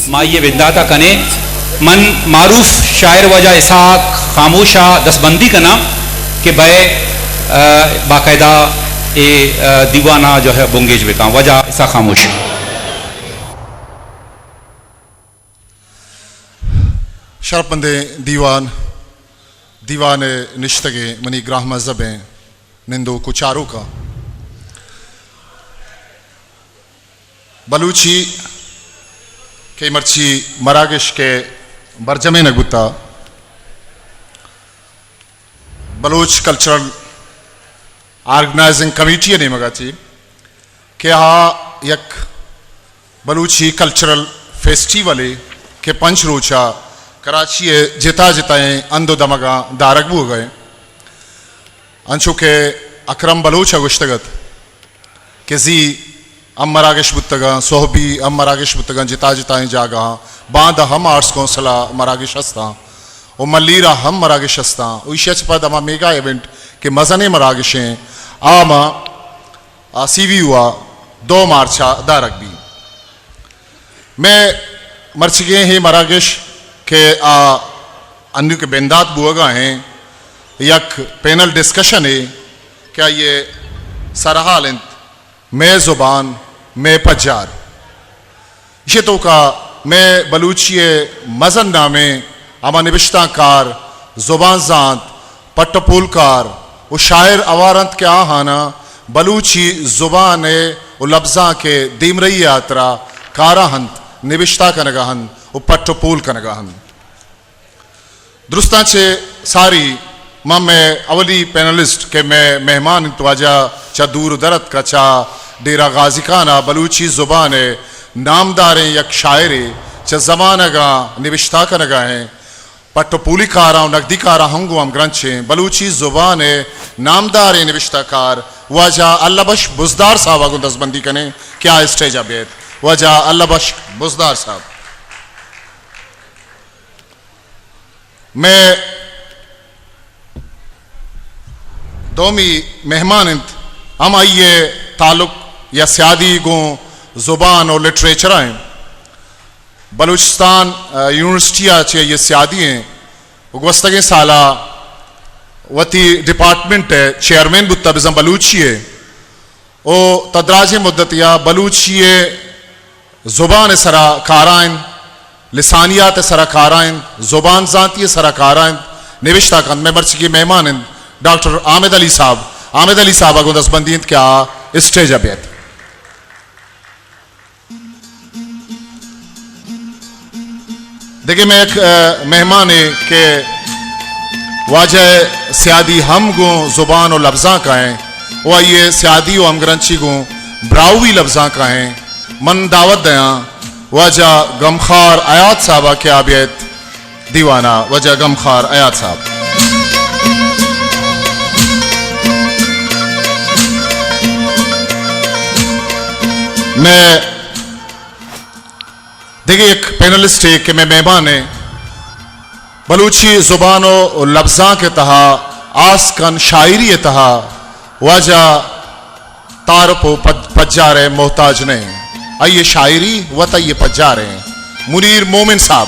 ما یہ بنداتا کنیں۔ من معروف شاعر واجہ اسحاق خاموش ءَ دستبندی کناں کہ بئے، آ، باقاعدہ اے، آ، دیوان ءَ جو ہے بنگیج بکاں۔ واجہ اسحاق خاموش۔ شرپمندیں دیوان، دیوان ءَ نشتگیں منی گراں مذہبیں نندوک و چاروکاں۔ بلوچی کہ مرچی مراگش کہ برجمینگ بوتا، بلوچ کلچرل آرگنائزنگ کمیٹی ءِ نیمگ ءَ چہ کہ آ یک بلوچی کلچرل فیسٹیولے کہ پنچ روچ ءَ کراچی ءِ جتا جتائیں ہند و دمگاں دارگ بوگ ءَ انت۔ انچو کہ اکرم بلوچ ءَ گوشتگ ات کہ زی ہم مراگش بوتگاں، سہبی ہم مراگش بوتگاں، جتا جتائیں جاگہاں، باندا ہم آرٹس کونسل ءَ مراگش ہستاں و ملیر ءَ ہم مراگش ہستاں و ایشی ءَ چہ پد ہما میگا ایونٹ کہ مزنیں مراگشیں، آ ما آ سی وی یو ءَ دو مارچ ءَ دارگ بی۔ مئے مرچیگیں ہے مراگش کہ آ انو کہ بندات بوگا ہیں، یک پینل ڈسکشن ہے کہ آئیے سرحال انت، مئے زبان، مئے پجار۔ ایشی توکا مئے بلوچی ءِ مزن نامیں ہما نبشتہ کار، زبان زانت، پٹ ءُ پولکار و شاعر ہوار انت کہ آہاناں بلوچی زبان ءِ و لبزانک ءِ دیمرئی ءِ ہاترا کارا انت، نبشتہ کنگا انت و پٹ و پول کنگا انت۔ درستاں چہ ساری من مئے اولی پینلسٹ کہ مئے مہمان انت، واجہ چہ دور و در اتکا، چہ ڈیرہ غازی خان ءَ بلوچی زبان ءِ نامداریں یک شاعرے، چہ زمانگاں نبشتہ کنگا ہیں، پٹ و پولی کاراں و نقدی کاراں ہم گوں ہمگرنچ ہیں، بلوچی زبان ءِ نامداریں نبشتہ کار واجہ اللہ بخش بزدار صاحب ءَ گوں دستبندی کنیں کہ آ اسٹیج ءَ بیت۔ واجہ اللہ بخش بزدار صاحب۔ مئے دومی مہمان انت، ہم آئی ءِ تعلق یا سیادی گوں زبان و لٹریچر ءَ انت۔ بلوچستان، آ، یونیورسٹی ءَ چہ آئی ءِ سیادی ہیں و گوستگیں سال ءَ وتی ڈپارٹمنٹ ءِ چیئرمین بوتا بزاں بلوچی ءِ۔ او تا دراجیں مدتے ءَ بلوچی ءِ زبان ءِ سرا کارا انت، لسانیات ءِ سرا کارا انت، زبان زانتی ءِ سرا کارا انت، نبشتہ کنت۔ مئے مرچیگیں مہمان انت ڈاکٹر حامد علی صاحب۔ حامد علی صاحب ءَ گوں دستبندی انت کہ آ اسٹیج ءَ بیت۔ دگہ مئے یک، آ، مہمانے کہ واجہ ءِ سیادی ہم گوں زبان و لبزانک ءَ ایں و آئی ءِ سیادی و ہمگرنچی گوں براہوئی لبزانک ءَ ایں۔ من دعوت دیاں واجہ غمخوار حیات صاحب ءَ کہ آ بیایت دیوان ءَ۔ واجہ غمخوار حیات صاحب۔ مئے دگہ یک پینلسٹے کہ مئے مہمان ایں، بلوچی زبان و لبزانک ءِ تہا، آس کن شاعری ءِ تہا واجہ تعارف و پد-، پجار ءِ محتاج نہ ایں۔ آئی ءِ شاعری وت آئی ءِ پجار ایں۔ منیر مومن صاحب،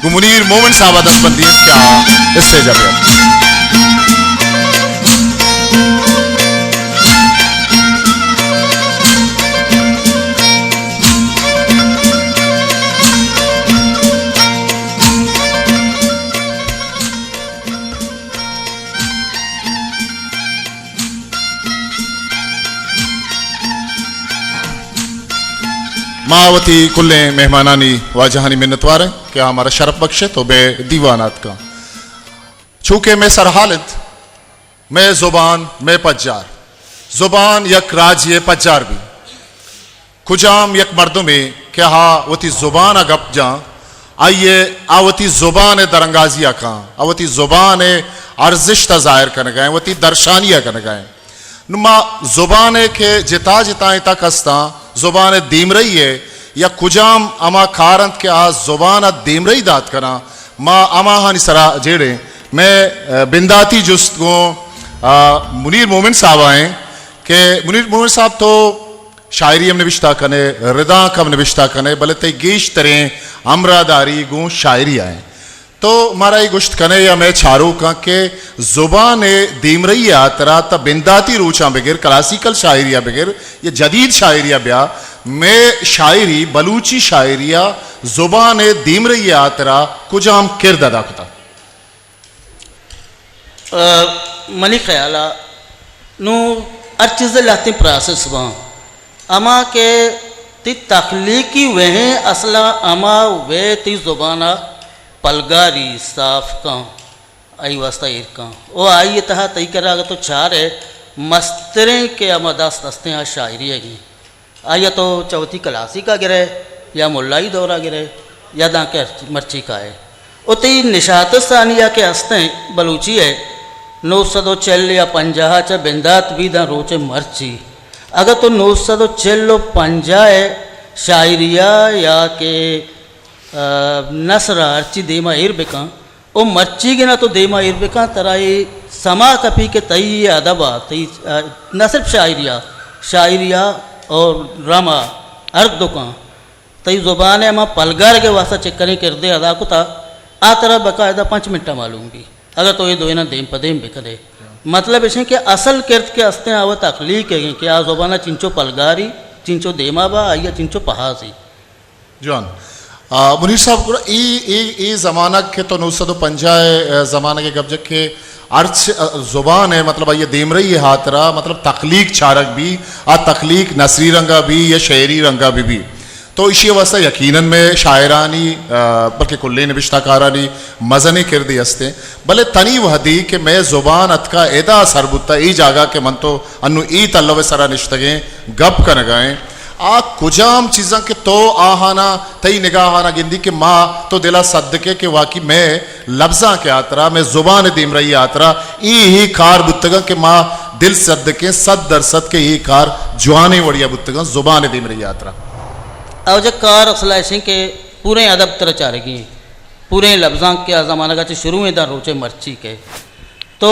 گوں منیر مومن صاحب ءَ دستبندی انت کہ آ اسٹیج ءَ بیایت۔ ما وتی کلیں مہمانانی واجہانی منتوار ایں کہ آ مارا شرپ بخشت و بہ دیوان آتکاں۔ چونکہ مئے سرحال انت، مئے زبان، مئے پجار۔ زبان یک راجے ءِ پجار بی۔ کجام یک مردمے کہ آ وتی زبان ءَ گپ جاں، آئی ءَ آ وتی زبان ءِ درانگازی ءَ کاں، آ وتی زبان ءِ ارزشت ءَ ظاہر کنگ ءَ ایں، وتی درشانی ءَ کنگ ءَ ایں۔ نوں ما زبان ءِ کہ جتا جتائیں تک ہستاں، زبان ءِ دیمرئی ءِ یا کجام ہما کار انت کہ آ زبان ءَ دیمرئی دات کناں، ما ہماہانی سرا جیڑیں۔ مئے، آ، بنداتی جست گوں، آ، منیر مومن صاحب ءَ ایں کہ منیر مومن صاحب تو شاعری ہم نبشتہ کنے، ردانک ہم نبشتہ کنے، بلے تئی گیشتریں ہمراہ داری گوں شاعری ءَ ایں۔ تو مارا اے گوشت کنے یا مئے چاروکاں کہ زبان ءِ دیمرئی ءِ ہاترا تا بنداتی روچاں بگر، کلاسیکل شاعری ءَ بگر یا جدید شاعری ءَ بیا، مئے شاعری، بلوچی شاعری ءَ زبان ءِ دیمرئی ءِ ہاترا کجام کرد ادا کتا؟ ءَ، منی خیال ءَ نوں ہر چیز ءِ لہتیں پراسس باں، ہما کہ تئی تخلیقی وہیں اصل ءَ ہما وے تئی زبان ءَ پلگاری صاف کن، آئی واسطہ ایر کن۔ او آئی ءِ تہا تئی کرا اگہ تو چارے مستریں کہ ہما دست استیں آ شاعری ءِ گی۔ آئی ءَ تو چہ وتی کلاسیک ءَ گرئے یا ملائی دور ءَ گرئے یا دانکہ مرچی کائے۔ او تئی نشات ثانی ءَ کہ استیں بلوچی ءِ نو سد و چل یا پنجاہ ءَ چہ بندات بی داں روچ مرچی۔ اگہ تو نو سد و چل و پنجاہ ءِ شاعری ءَ یا کہ، آ، نثر ءَ ہرچی دیما ایر بکن، او مرچیگیں ءَ تو دیما ایر بکن، ترا اے سما کپی کہ تئی اے ادب ءَ، تئی، آ، نہ صرف شاعری ءَ، شاعری ءَ اور رم ءَ ہر دکاں تئی زبان ءِ ہما پلگارگ ءِ واسطہ چکریں کردے ادا کتا، آ ترا باقاعدہ پنچ منٹ ءَ معلوم بی، اگہ تو اے دوئیناں دیم پہ دیم بکنے۔ مطلب اش کہ اصل کرد کہ استیں آ وت تخلیق ءِ کہ آ زبان ءَ چنچو پلگاری، چنچو دیما با، آئی ءَ چنچو پہازی۔ جوان۔ آ، منیر صاحب، گڑا اے، اے، اے زمانگ کہ تو نو سد و پنجاہ ءِ، آ، زمانگ ءِ گپ جت کہ ہرچ، آ، زبان ءِ، مطلب، آئی ءِ دیمرئی ءِ ہاترا، مطلب، تخلیق چارگ بی، آ تخلیق نثری رنگ ءَ بی یا شعری رنگ ءَ بہ بی۔ تو ایشی ءِ واسطہ یقیناً مئے شاعرانی، آ، بلکہ کلیں نبشتہ کارانی مزنیں کردے استیں۔ بلے تنی وہدی کہ مئے زبان اتکا ادا سر بوتا، اے جاگہ کہ من تو انوں اے تلو ءِ سرا نشتگیں گپ کنگا ایں، آ کجام چیزاں کہ تو آہانا، تئی نگاہانا گندی کہ ما تو دلا سدکے کہ واقعی مئے لبزانک ءِ ہاترا، مئے زبان ءِ دیمرئی ءِ ہاترا اے، اے کار بوتگاں کہ ما دل سدکیں صد درصد کہ اے کار جوانیں وڑیا بوتگاں زبان ءِ دیمرئی ءِ ہاترا؟ او جا کار اصل ءَ ایشیں کہ پوریں ادب ترا چارگی، پوریں لبزانک کہ آ زمانگ ءَ چہ شروع ایں داں روچ مرچی کہ تو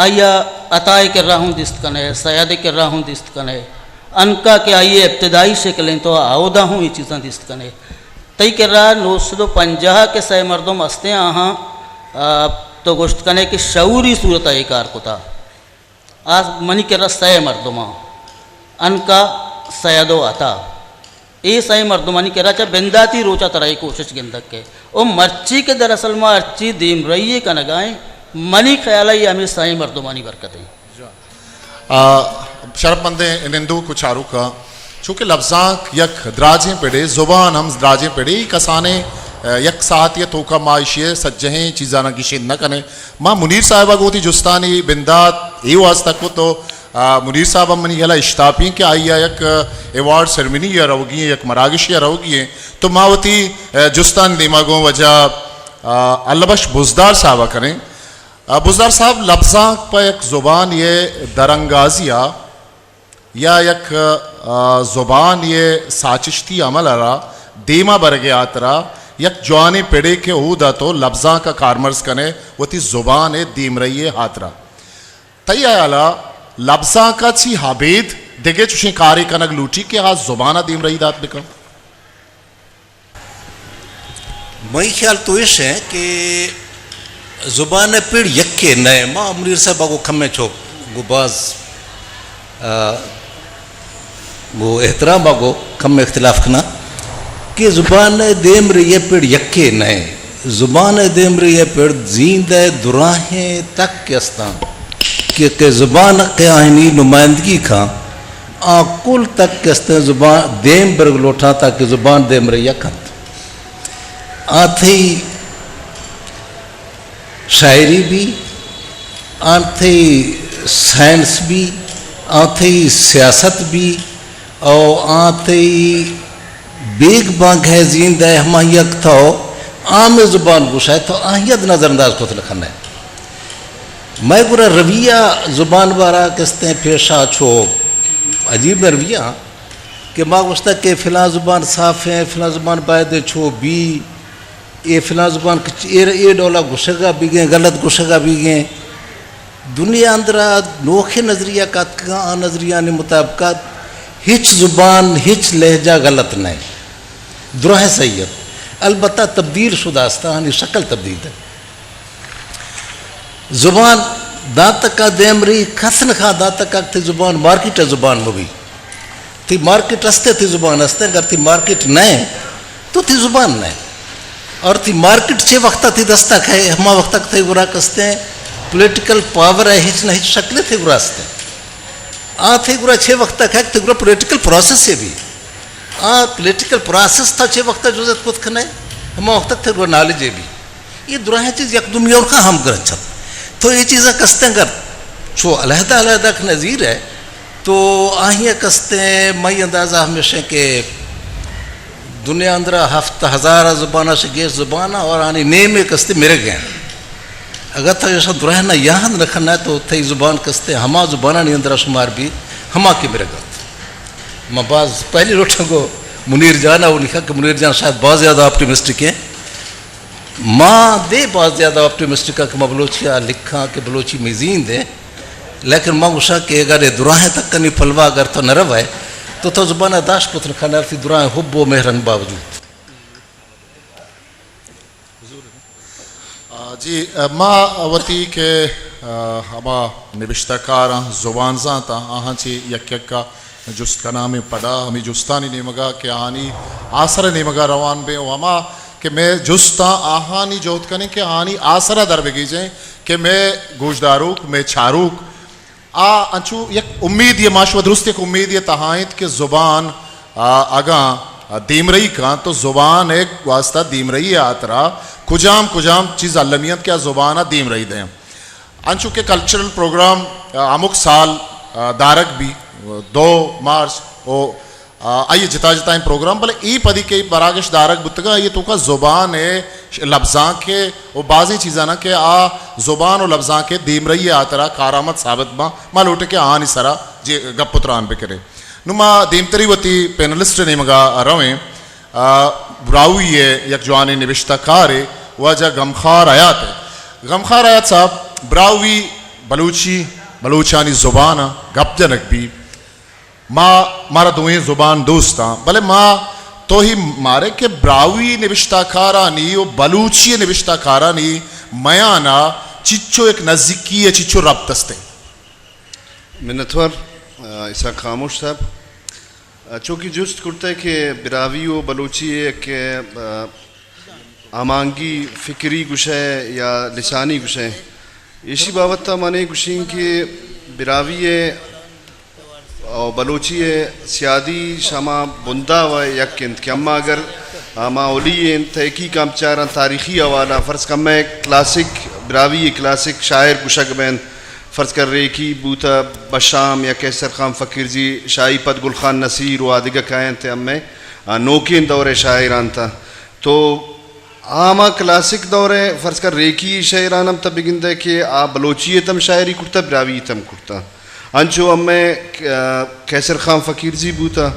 آئی ءَ عطا ءِ کرا ہوں دیست کنے، سید ءِ کرا ہوں دیست کنے، انکا کہ آئی ءِ ابتدائی شکل ایں تو آودا ہوں اے چیزاں دیست کنے۔ تئی کرا نو سد و پنجاہ کہ سئے مردم استیں آہاں، آ، تو گوشت کنے کہ شعوری صورت ءَ اے کار کتا۔ آ منی کرا سئے مردماں، انکا، سید و عطا۔ اے سئیں مردمانی کرا چہ بنداتی روچ ءَ ترا اے کوشش گندگ کہ او مرچی کہ دراصل ما ہرچی دیمرئی ءَ کنگا ایں، منی خیال ءَ اے ہمے سئیں مردمانی برکت ایں۔ آ، شرپ مندیں نندوک و چاروکاں، چونکہ لبزانک یک دراجیں پڑے، زبان ہم دراجیں پڑے، کسانیں، آ، یک ساعتے ءِ توکا ما ایشی ءِ سجہیں چیزاناں گیشین نہ کنیں۔ ما منیر صاحب ءَ گوں وتی جستانی بندات اے واسطہ کت و آ، منیر صاحب ہم منی ہیالا اشتاپی ایں کہ آئی ءَ یک، آ، ایوارڈ سیریمنی ءَ روگی ایں، یک مراگشے ءَ روگی ایں۔ تو ما وتی، آ، جستانی دیما گوں واجہ، آ، اللہ بخش بزدار صاحب ءَ کنیں۔ آ، بزدار صاحب، لبزانک پہ یک زبان ءِ درانگازی ءَ یا یک، آ، زبان ءِ ساچشتی عمل ءَ را دیما برگ ءِ ہاترا یک جوانیں پڑے کہ اودا تو لبزانک ءَ کارمرز کنے وتی زبان ءِ دیمرئی ءِ ہاترا۔ تئی ہیالا لبزانک ءَ چی ابید دگہ چوشیں کارے کنگ لوٹی کہ آ زبان ءَ دیمرئی دات بکن؟ منی خیال تو ایش ایں کہ زبان ءِ پڑ یکے نہ ایں۔ ما منیر صاحب ءَ گوں کمیں چو گوں باز، آ، گوں احترام ءَ گوں کمیں اختلاف کناں کہ زبان ءِ دیمرئی ءِ پڑ یکے نہ ایں۔ زبان ءِ دیمرئی ءِ پڑ زیند ءِ دراہیں تک استاں کہ، کہ زبان کہ آہانی نمائندگی کاں، آ کل تک استیں زبان دیم برگ لوٹاں تاکہ زبان دیمرئی ءَ کنت۔ آ تھئی شاعری بی، آ تھئی سائنس بی، آ تھئی سیاست بی، او آ تھئی بیگ بانگ ءِ زیند ءِ ہما یک تو عام زبان گوشئے تو آہی ءَ نظر انداز کت نہ کنئے۔ مئے گورا رویہ زبان بارا کستیں پیشا چو عجیب رویہ کہ ما گوشتگ کہ فلاں زبان صاف ایں، فلاں زبان باید چو بی، اے فلاں زبان کچ-، اے، اے ڈولا گوشگا بیگیں، غلط گوشگا بیگیں۔ دنیا اندرا نوکیں نظریہ کاتکگاں، آ نظریہانی مطابقا ہچ زبان، ہچ لہجہ غلط نہ ایں۔ دراہیں صحیح ایں۔ البتہ تبدیل شدہ است، آہانی شکل تبدیل ہے۔ زبان داں تکا دیمری کس نہ کھا، داں تکا تئی زبان مارکیٹ زبان مبی۔ تئی مارکیٹ استے، تئی زبان استے، اگر تئی مارکیٹ نہ ہے تو تئی زبان نہ ہے۔ اور تئی مارکیٹ چے وقتا تئی دستا کھے، ہما وقتا تئی گورا کستے پولیٹیکل پاور ہے، ہچ نہ ہچ شکل تئی گورا استے۔ آ تئی گورا چے وقتا کھے، تئی گورا پولیٹیکل پروسیس ہے بھی۔ آ پولیٹیکل پروسیس تا چے وقتا جزت کت کھنے، ہما وقتا تئی گورا نالج ہے بھی۔ یہ دراہیں چیز یک دومی اور کا ہم گرنچت۔ تو یہ چیزاں کستیں گر چو علیحدہ علیحدہ کہ نظیر ہے، تو آہی کستیں مئی اندازہ ہمیشہ کہ دنیا اندرا ہفت ہزار زبانہ سے گیش زبانہ اور آنی نیمے کستے مرگ ہیں۔ اگر تو ایسا دراہیں نہ یاد نہ کھنا ہے تو تئی زبان کستے ہما زبانہ نی اندرا شمار بھی ہما کے مرگ انت۔ میں باز پہلی روٹا کو منیر جان او لکھا کہ منیر جان شاید باز زیادہ آپٹیمسٹک ہیں۔ ما دے باز زیادہ آپٹیمسٹک ہاں کہ ما بلوچی آ لکھاں کہ بلوچی میزین دے، لیکن ما گوشاں کہ اگر اے دراہیں تک کنی پلوا اگر تو نہ روئے تو تو زبان داشت کت نہ کھانا تئی دراہیں حب و مہرن باوجود۔ آ، جی، آ، ما وتی کہ، آ، ہما نبشتہ کاراں زبان زانتاں آہاں چی یک یکا جست کناں، ہمے پدا ہمے جستانی نیمگا کہ آہانی آسر نیمگا روان بیں و ہما کہ مئے جستاں آہانی جہد کنیں کہ آہانی آسرا در بگیجیں کہ مئے گوشداروک، مئے چاروک آ انچو یک امیدے، ما شما درست یک امیدے تہا انت کہ زبان، آ، اگاں دیمرئی کن تو زبان ء واستہ دیمرئی ء ہاترا کجام کجام چیز المی انت کہ آ زبان ء دیمرئی دیں۔ انچو کہ کلچرل پروگرام، آ، ہمک سال، آ، دارگ بی، دو مارچ او، آ، آئی جتا جتائیں پروگرام، بلے اے پدی کہ براگش دارگ بوتگاں، آئی توکا زبان ء لبزانک ء و بازیں چیزاناں کہ آ زبان و لبزانک ء دیمرئی ء ہاترا کارآمد ثابت باں، ما لوٹیں کہ آہانی سرا جے گپ و تران بکنیں۔ نوں ما دیمتری وتی پینلسٹ ء نیمگا رویں۔ آ، براہوئی ء یک جوانیں نبشتہ کارے واجہ غمخوار حیات ء۔ غمخوار حیات صاحب، براہوئی بلوچی، بلوچانی زبان ء گپ جنگ بی۔ ما، مارا دوئیں زبان دوست آں، بلے ما توہی مارے کہ براہوئی نبشتہ کارانی و بلوچی نبشتہ کارانی میانا چچو یک نزیکی ء چچو ربط استے؟ منتوار، آ، اسحاق خاموش صاحب۔ آ، چونکہ جست کرتہ کہ براہوئی و بلوچی ء یک، آ، ہمانگی فکری گشئے یا لسانی گشئے، ایشی بابت ء من اے گشیں کہ براہوئی ء و بلوچی ء سیادی شما بنداو ء یک انت کہ اما اگر ہما اولی انت تحقیق ہم چاراں تاریخی حوالہ، فرض کن مئے کلاسک، براہوئی ء کلاسک شاعر گشگ بینت، فرض کن ریکی بوتہ، بشام یا قیصر خان فقیرزی، شاہی پد گل خان نصیر و آدگہ کاینت ء ہمے، آ، نوکیں دور ء شاعر انت۔ تو آ ہما کلاسک دور ء فرض کن ریکی شعران ہم تہ بگندئے کہ آ بلوچی ء تم شاعری کرتہ، براہوئی ء تم کرتہ۔ انچو ہمے، آ، قیصر خان فقیرزی بوتہ،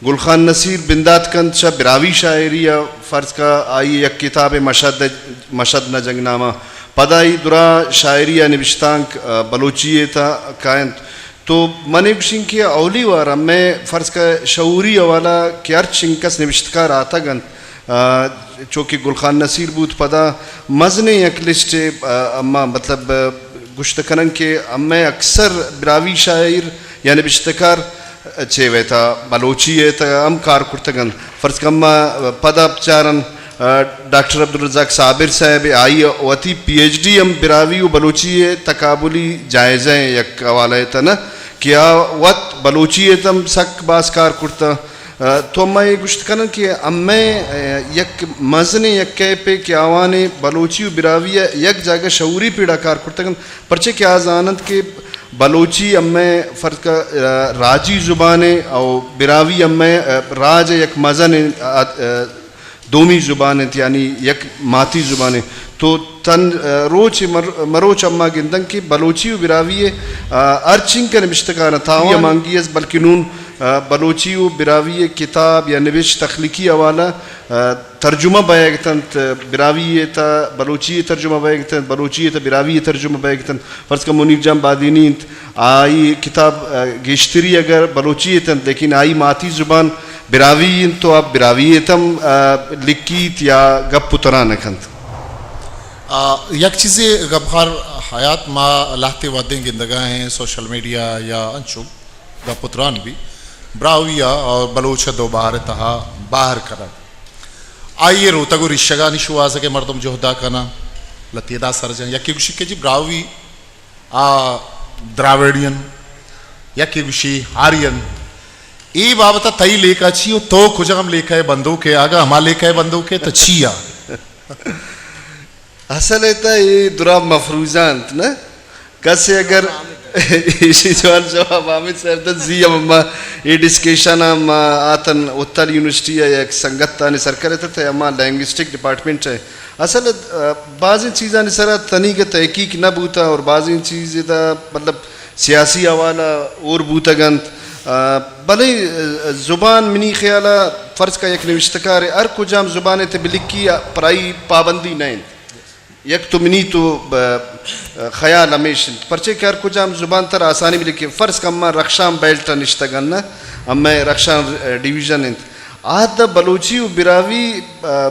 گل خان نصیر بندات کنت شہ براہوئی شاعری ء فرض کن آئی ء یک کتابے مشہد، مشہد نہ جنگ نامہ۔ پدا آئی درا شاعری ء نبشتانک، آ، بلوچی ء تہ کاینت۔ تو من اے گوشیں کہ اولی وار ہمے فرض کہ شعوری حوالہ کہ ہرچ انکس نبشتکار آتگ انت، آ، چو کہ گل خان نصیر بوت، پدا مزنیں یک لسٹے، آ، اما مطلب، آ، گوشت کنن کہ ہمے اکثر براہوئی شاعر یا نبشتکار چے ویتا بلوچی ء تہ ہم کار کرتگ انت۔ فرض کہ اما پدا بچارن، آ، ڈاکٹر عبدالرزاق صابر صاحب ء آئی ء وتی پی ایچ ڈی ہم براہوئی و بلوچی ء تقابلی جائزہ ء یک حوالہ ء تہ نہ کہ آ وت بلوچی ء تہ ہم سک باز کار کرتہ۔ آ، تو اما اے گوشت کنن کہ ہمے، آ، یک مزنیں یک کیپے کہ آوان ء بلوچی و براہوئی ء یک جاگہ شعوری پیڑا کار کرتگ انت، پرچے کہ آ زاننت کہ بلوچی ہمے فرق، آ، راجی زبانے او براہوئی ہمے، آ، راج ء یک مزنیں، آ، آ، دومی زبان انت، یعنی یک ماتی زبان انت۔ تو تن، آ، روچ مر-، مروچ اما گندن کہ بلوچی و براہوئی ء، آ، ہر چنکہ نبشتکاراں تاوان ہمانگی است، بلکہ نون، آ، بلوچی و براہوئی ء کتاب یا نبشت تخلیقی حوالہ، آ، ترجمہ بئیگ اتنت، براہوئی ء تہ بلوچی ء ترجمہ بئیگ اتنت، بلوچی ء تہ براہوئی ء ترجمہ بئیگ اتنت۔ فرض کن منیر جان بادینی انت، آئی کتاب، آ، گیشتری اگر بلوچی ء اتنت، لیکن آئی ماتی زبان براہوئی انت تو آ براہوئی ء تم، آ، لکیت یا گپ و تران کنت۔ آ، یک چیزے گپخار حیات، ما لہتے وھدیں گندگا ایں سوشل میڈیا یا انچو گپ و تران بی براہوئی ء اور بلوچ ء دو بہر ء تہا بہر کنگ، آئی ء روتگ و ریشگانی شوہازگ ء مردم جہدا کناں، لہتے ادا سرجاں۔ یکے گوشی کہ جی براہوئی آ دراویڑین، یکے گوشی آرین۔ اے بابت ء تئی لیکہ چی و تو کجام لیکہ ء بندوک ئے؟ اگاں ہما لیکہ ء بندوک ئے تو چی آ؟ اصل ء تہ اے درا مفروضہ انت نہ؟ کسے اگر ایشی جوان جواب حامد صاحب دنت، زی ہم ما اے ڈسکشن ء ما آتن اتل یونیورسٹی ء یک سنگتانی سر کرت ات، ہما لینگوسٹک ڈپارٹمنٹ ء۔ اصل ء بازیں چیزانی سرا تنیگ ء تحقیق نہ بوتا اور بازیں چیز ادا مطلب سیاسی حوالہ اور بوتگ انت۔ آ، بلے، آ، زبان منی خیال ء فرض کا یک نوشتکار ء ہر کجام زبان ء تہ بلکی ء پرائی پابندی نہ انت۔ یک تو منی تو، آ، خیال ہمیش انت۔ پرچے کہ ہر کجام زبان تر آسانی بلکی۔ فرض کا ما رخشان بیلٹ ء نشتگ انت، ہمے رخشان، آ، ڈویژن انت۔ آ تہ بلوچی و براہوئی، آ،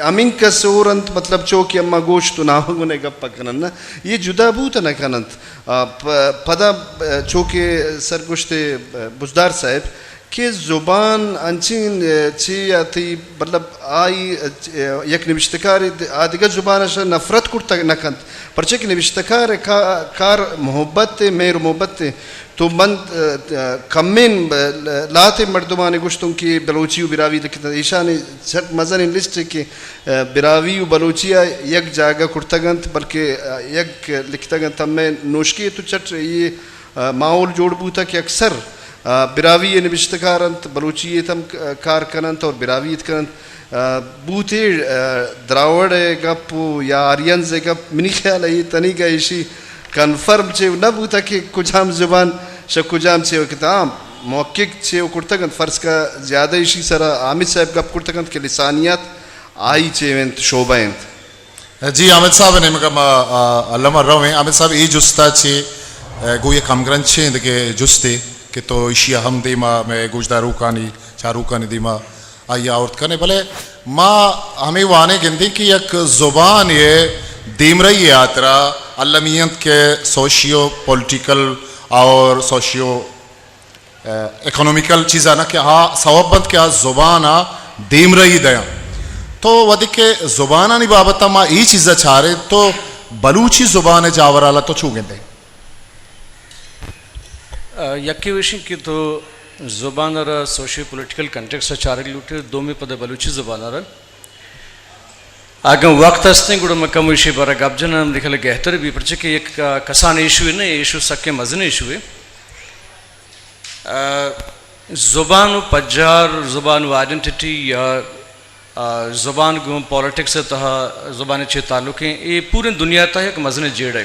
ہمینکس اور انت، مطلب چو کہ اما گوشت و نامگون ء گپ ء کنن نہ، یہ جدا بوت نہ کننت۔ آ، پ-، پدا، آ، چو کہ سرگوشت، آ، بزدار صاحب کہ زبان انچین، آ، چی آتی، مطلب آئی، آ، یک نوشتکار آ دگہ زبان اش نفرت کرتگ نہ کنت، پرچہ کہ نوشتکار کا-، کار محبت ء، مہر و محبت ء۔ تو من، آ، آ، کمین، آ، لہتے مردمانی گوشتوں کہ بلوچی و براہوئی لکھتگ، ایشانی سک مزنیں لسٹ کہ، آ، براہوئی و بلوچی ء یک جاگہ کرتگ انت، بلکہ، آ، یک لکھتگ انت۔ ہمے نوشکی تو چٹ یہ، آ، ماحول جوڑ بوتا کہ اکثر، آ، براہوئی ء نبشتکار انت، بلوچی ء ہم ک-، کار کننت اور براہوئی ات کننت۔ آ، بوتے، آ، دراوڑ ء گپ و یا آرینز ء گپ، منی خیال ء یہ تنیگا ایشی کنفرم چے نہ بوتا کہ کجام زبان شہ کجام چے و کتا۔ ہاں، محقق چے و کرتگ انت، فرض کا زیادہ ایشی سرا حامد صاحب گپ کرتگ انت کہ لسانیات آئی چے انت، شعبہ انت۔ جی، حامد صاحب ء نیمگ ء ما، آ، الم ء رو ایں۔ حامد صاحب، اے جست ء چے، آ، گوں یک ہمگرنچیں دگہ جستے کہ تو ایشی ء ہم دیما مئے گوشداروکانی، چاروکانی دیما آئی ء آورت کن ئے، بلے ما ہمے وانگ گندیں کہ یک زبانے ء دیمرئی ء ہاترا المی انت کہ سوشیو پولیٹیکل اور سوشیو، آ، اکنامیکل چیزاں نہ کہ آ سوب بنت کہ آ زبان ء دیمرئی دیاں۔ تو وھدے کہ زبانانی بابت ء ما اے چیز ء چاریں تو بلوچی زبان ء جاورال ء تو چو گندئے؟ آ، یکے وشیں کہ تو زبان ء را سوشیو پولیٹیکل کنٹیکسٹ ء چارگ لوٹے، دومی پد ء بلوچی زبان ء را۔ اگاں وقت ہستیں گڑا من کمو ایشی بارہ گپ جناں، ہمے خیال گہتر بی، پرچہ کہ یک، آ، کسان ایشو نہ، ایشو سکیں مزن ایشو ہے۔ آ، زبان و پجار، زبان و آئیڈنٹیٹی یا، آ، زبان گوں پالیٹکس ء تہا زبان ء چے تعلق ہیں، اے پوریں دنیا ء تہا یک مزنیں جیڑہ ہے۔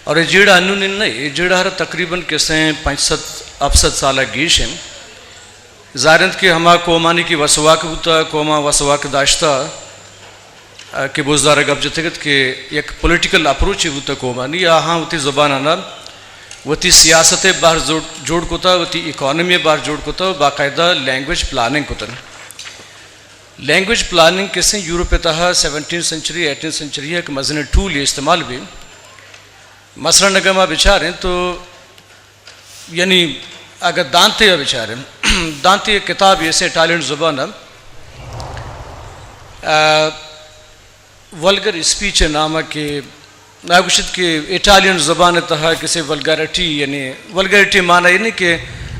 اور اے جیڑہ انوں نہ، اے جیڑہ ہر تقریباً کسیں پنچ سد، ہفت سد سال ء گیش ہیں۔ ظاہر انت کہ ہما قومانی کہ وسواک بوتا، قوماں وسواک داشتا، آ، کہ بزدار ء گپ جتگ ات کہ یک پولیٹیکل اپروچے بوتگ قومانی، آہاں وتی زبان آناں وتی سیاست ء بہر زور-، جوڑ کتا، وتی اکانومی ء بہر جوڑ کتا، باقاعدہ لینگویج پلاننگ کتن۔ لینگویج پلاننگ کسیں یورپ ء تہا سیونٹین سنچری، ایٹین سنچری ء یک مزنیں ٹول استعمال بی۔ مثلاً اگر ما بچاریں تو یعنی اگاں دانتے ء بچاریں، دانتے ء کتابے ایسے اٹالین زبان ء، آ، ولگر اسپیچ ء نام ء کہ آ گوشت کہ اٹالین زبان ء تہا کسے ولگارٹی، یعنی ولگارٹی معنی یعنی کہ،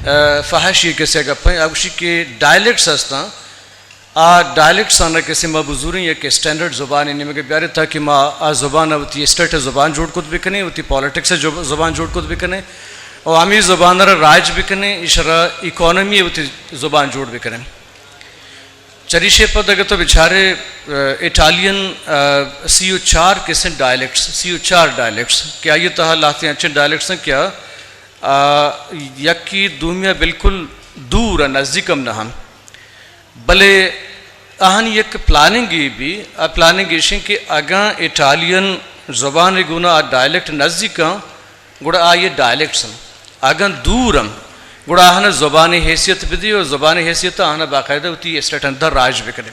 آ، فحاشی کسے گپ ہیں، آ گوشت کہ ڈائلیکٹس ہستاں، آ ڈائلیکٹس آناں کسے ما بزوریں یک اسٹینڈرڈ زبانے نیمگ ء بیاریں تاکہ ما آ زبان ء وتی اسٹیٹ ء زبان جوڑ کت بکنیں، وتی پالیٹکس ء جو-، زبان جوڑ کت بکنیں، و ہمے زبان ء را رائج بکنیں، ایشرا اکانومی ء وتی زبان جوڑ بکنیں۔ چریشی ء پد اگر تو بچارے، آ، اٹالین، آ، سی و چار قسم ڈائلیکٹس، سی و چار ڈائلیکٹس کہ آئی ء تہا لہتیں انچیں ڈائلیکٹس ہیں کہ آ، آ، یکی دومی ء بالکل دور ء نزدیک ہم نہ انت۔ بلے آہانی یک پلاننگے بی، آ پلاننگ ایشیں کہ اگاں اٹالین زبان ء گونا آ ڈائلیکٹ نزیک آں، گڑا آ یہ ڈائلیکٹس انت۔ اگاں دور انت، گڑا آہاں زبانی حیثیت بدی و زبانی حیثیت آہاں باقاعدہ وتی اسٹیٹ اندر راج بکنی۔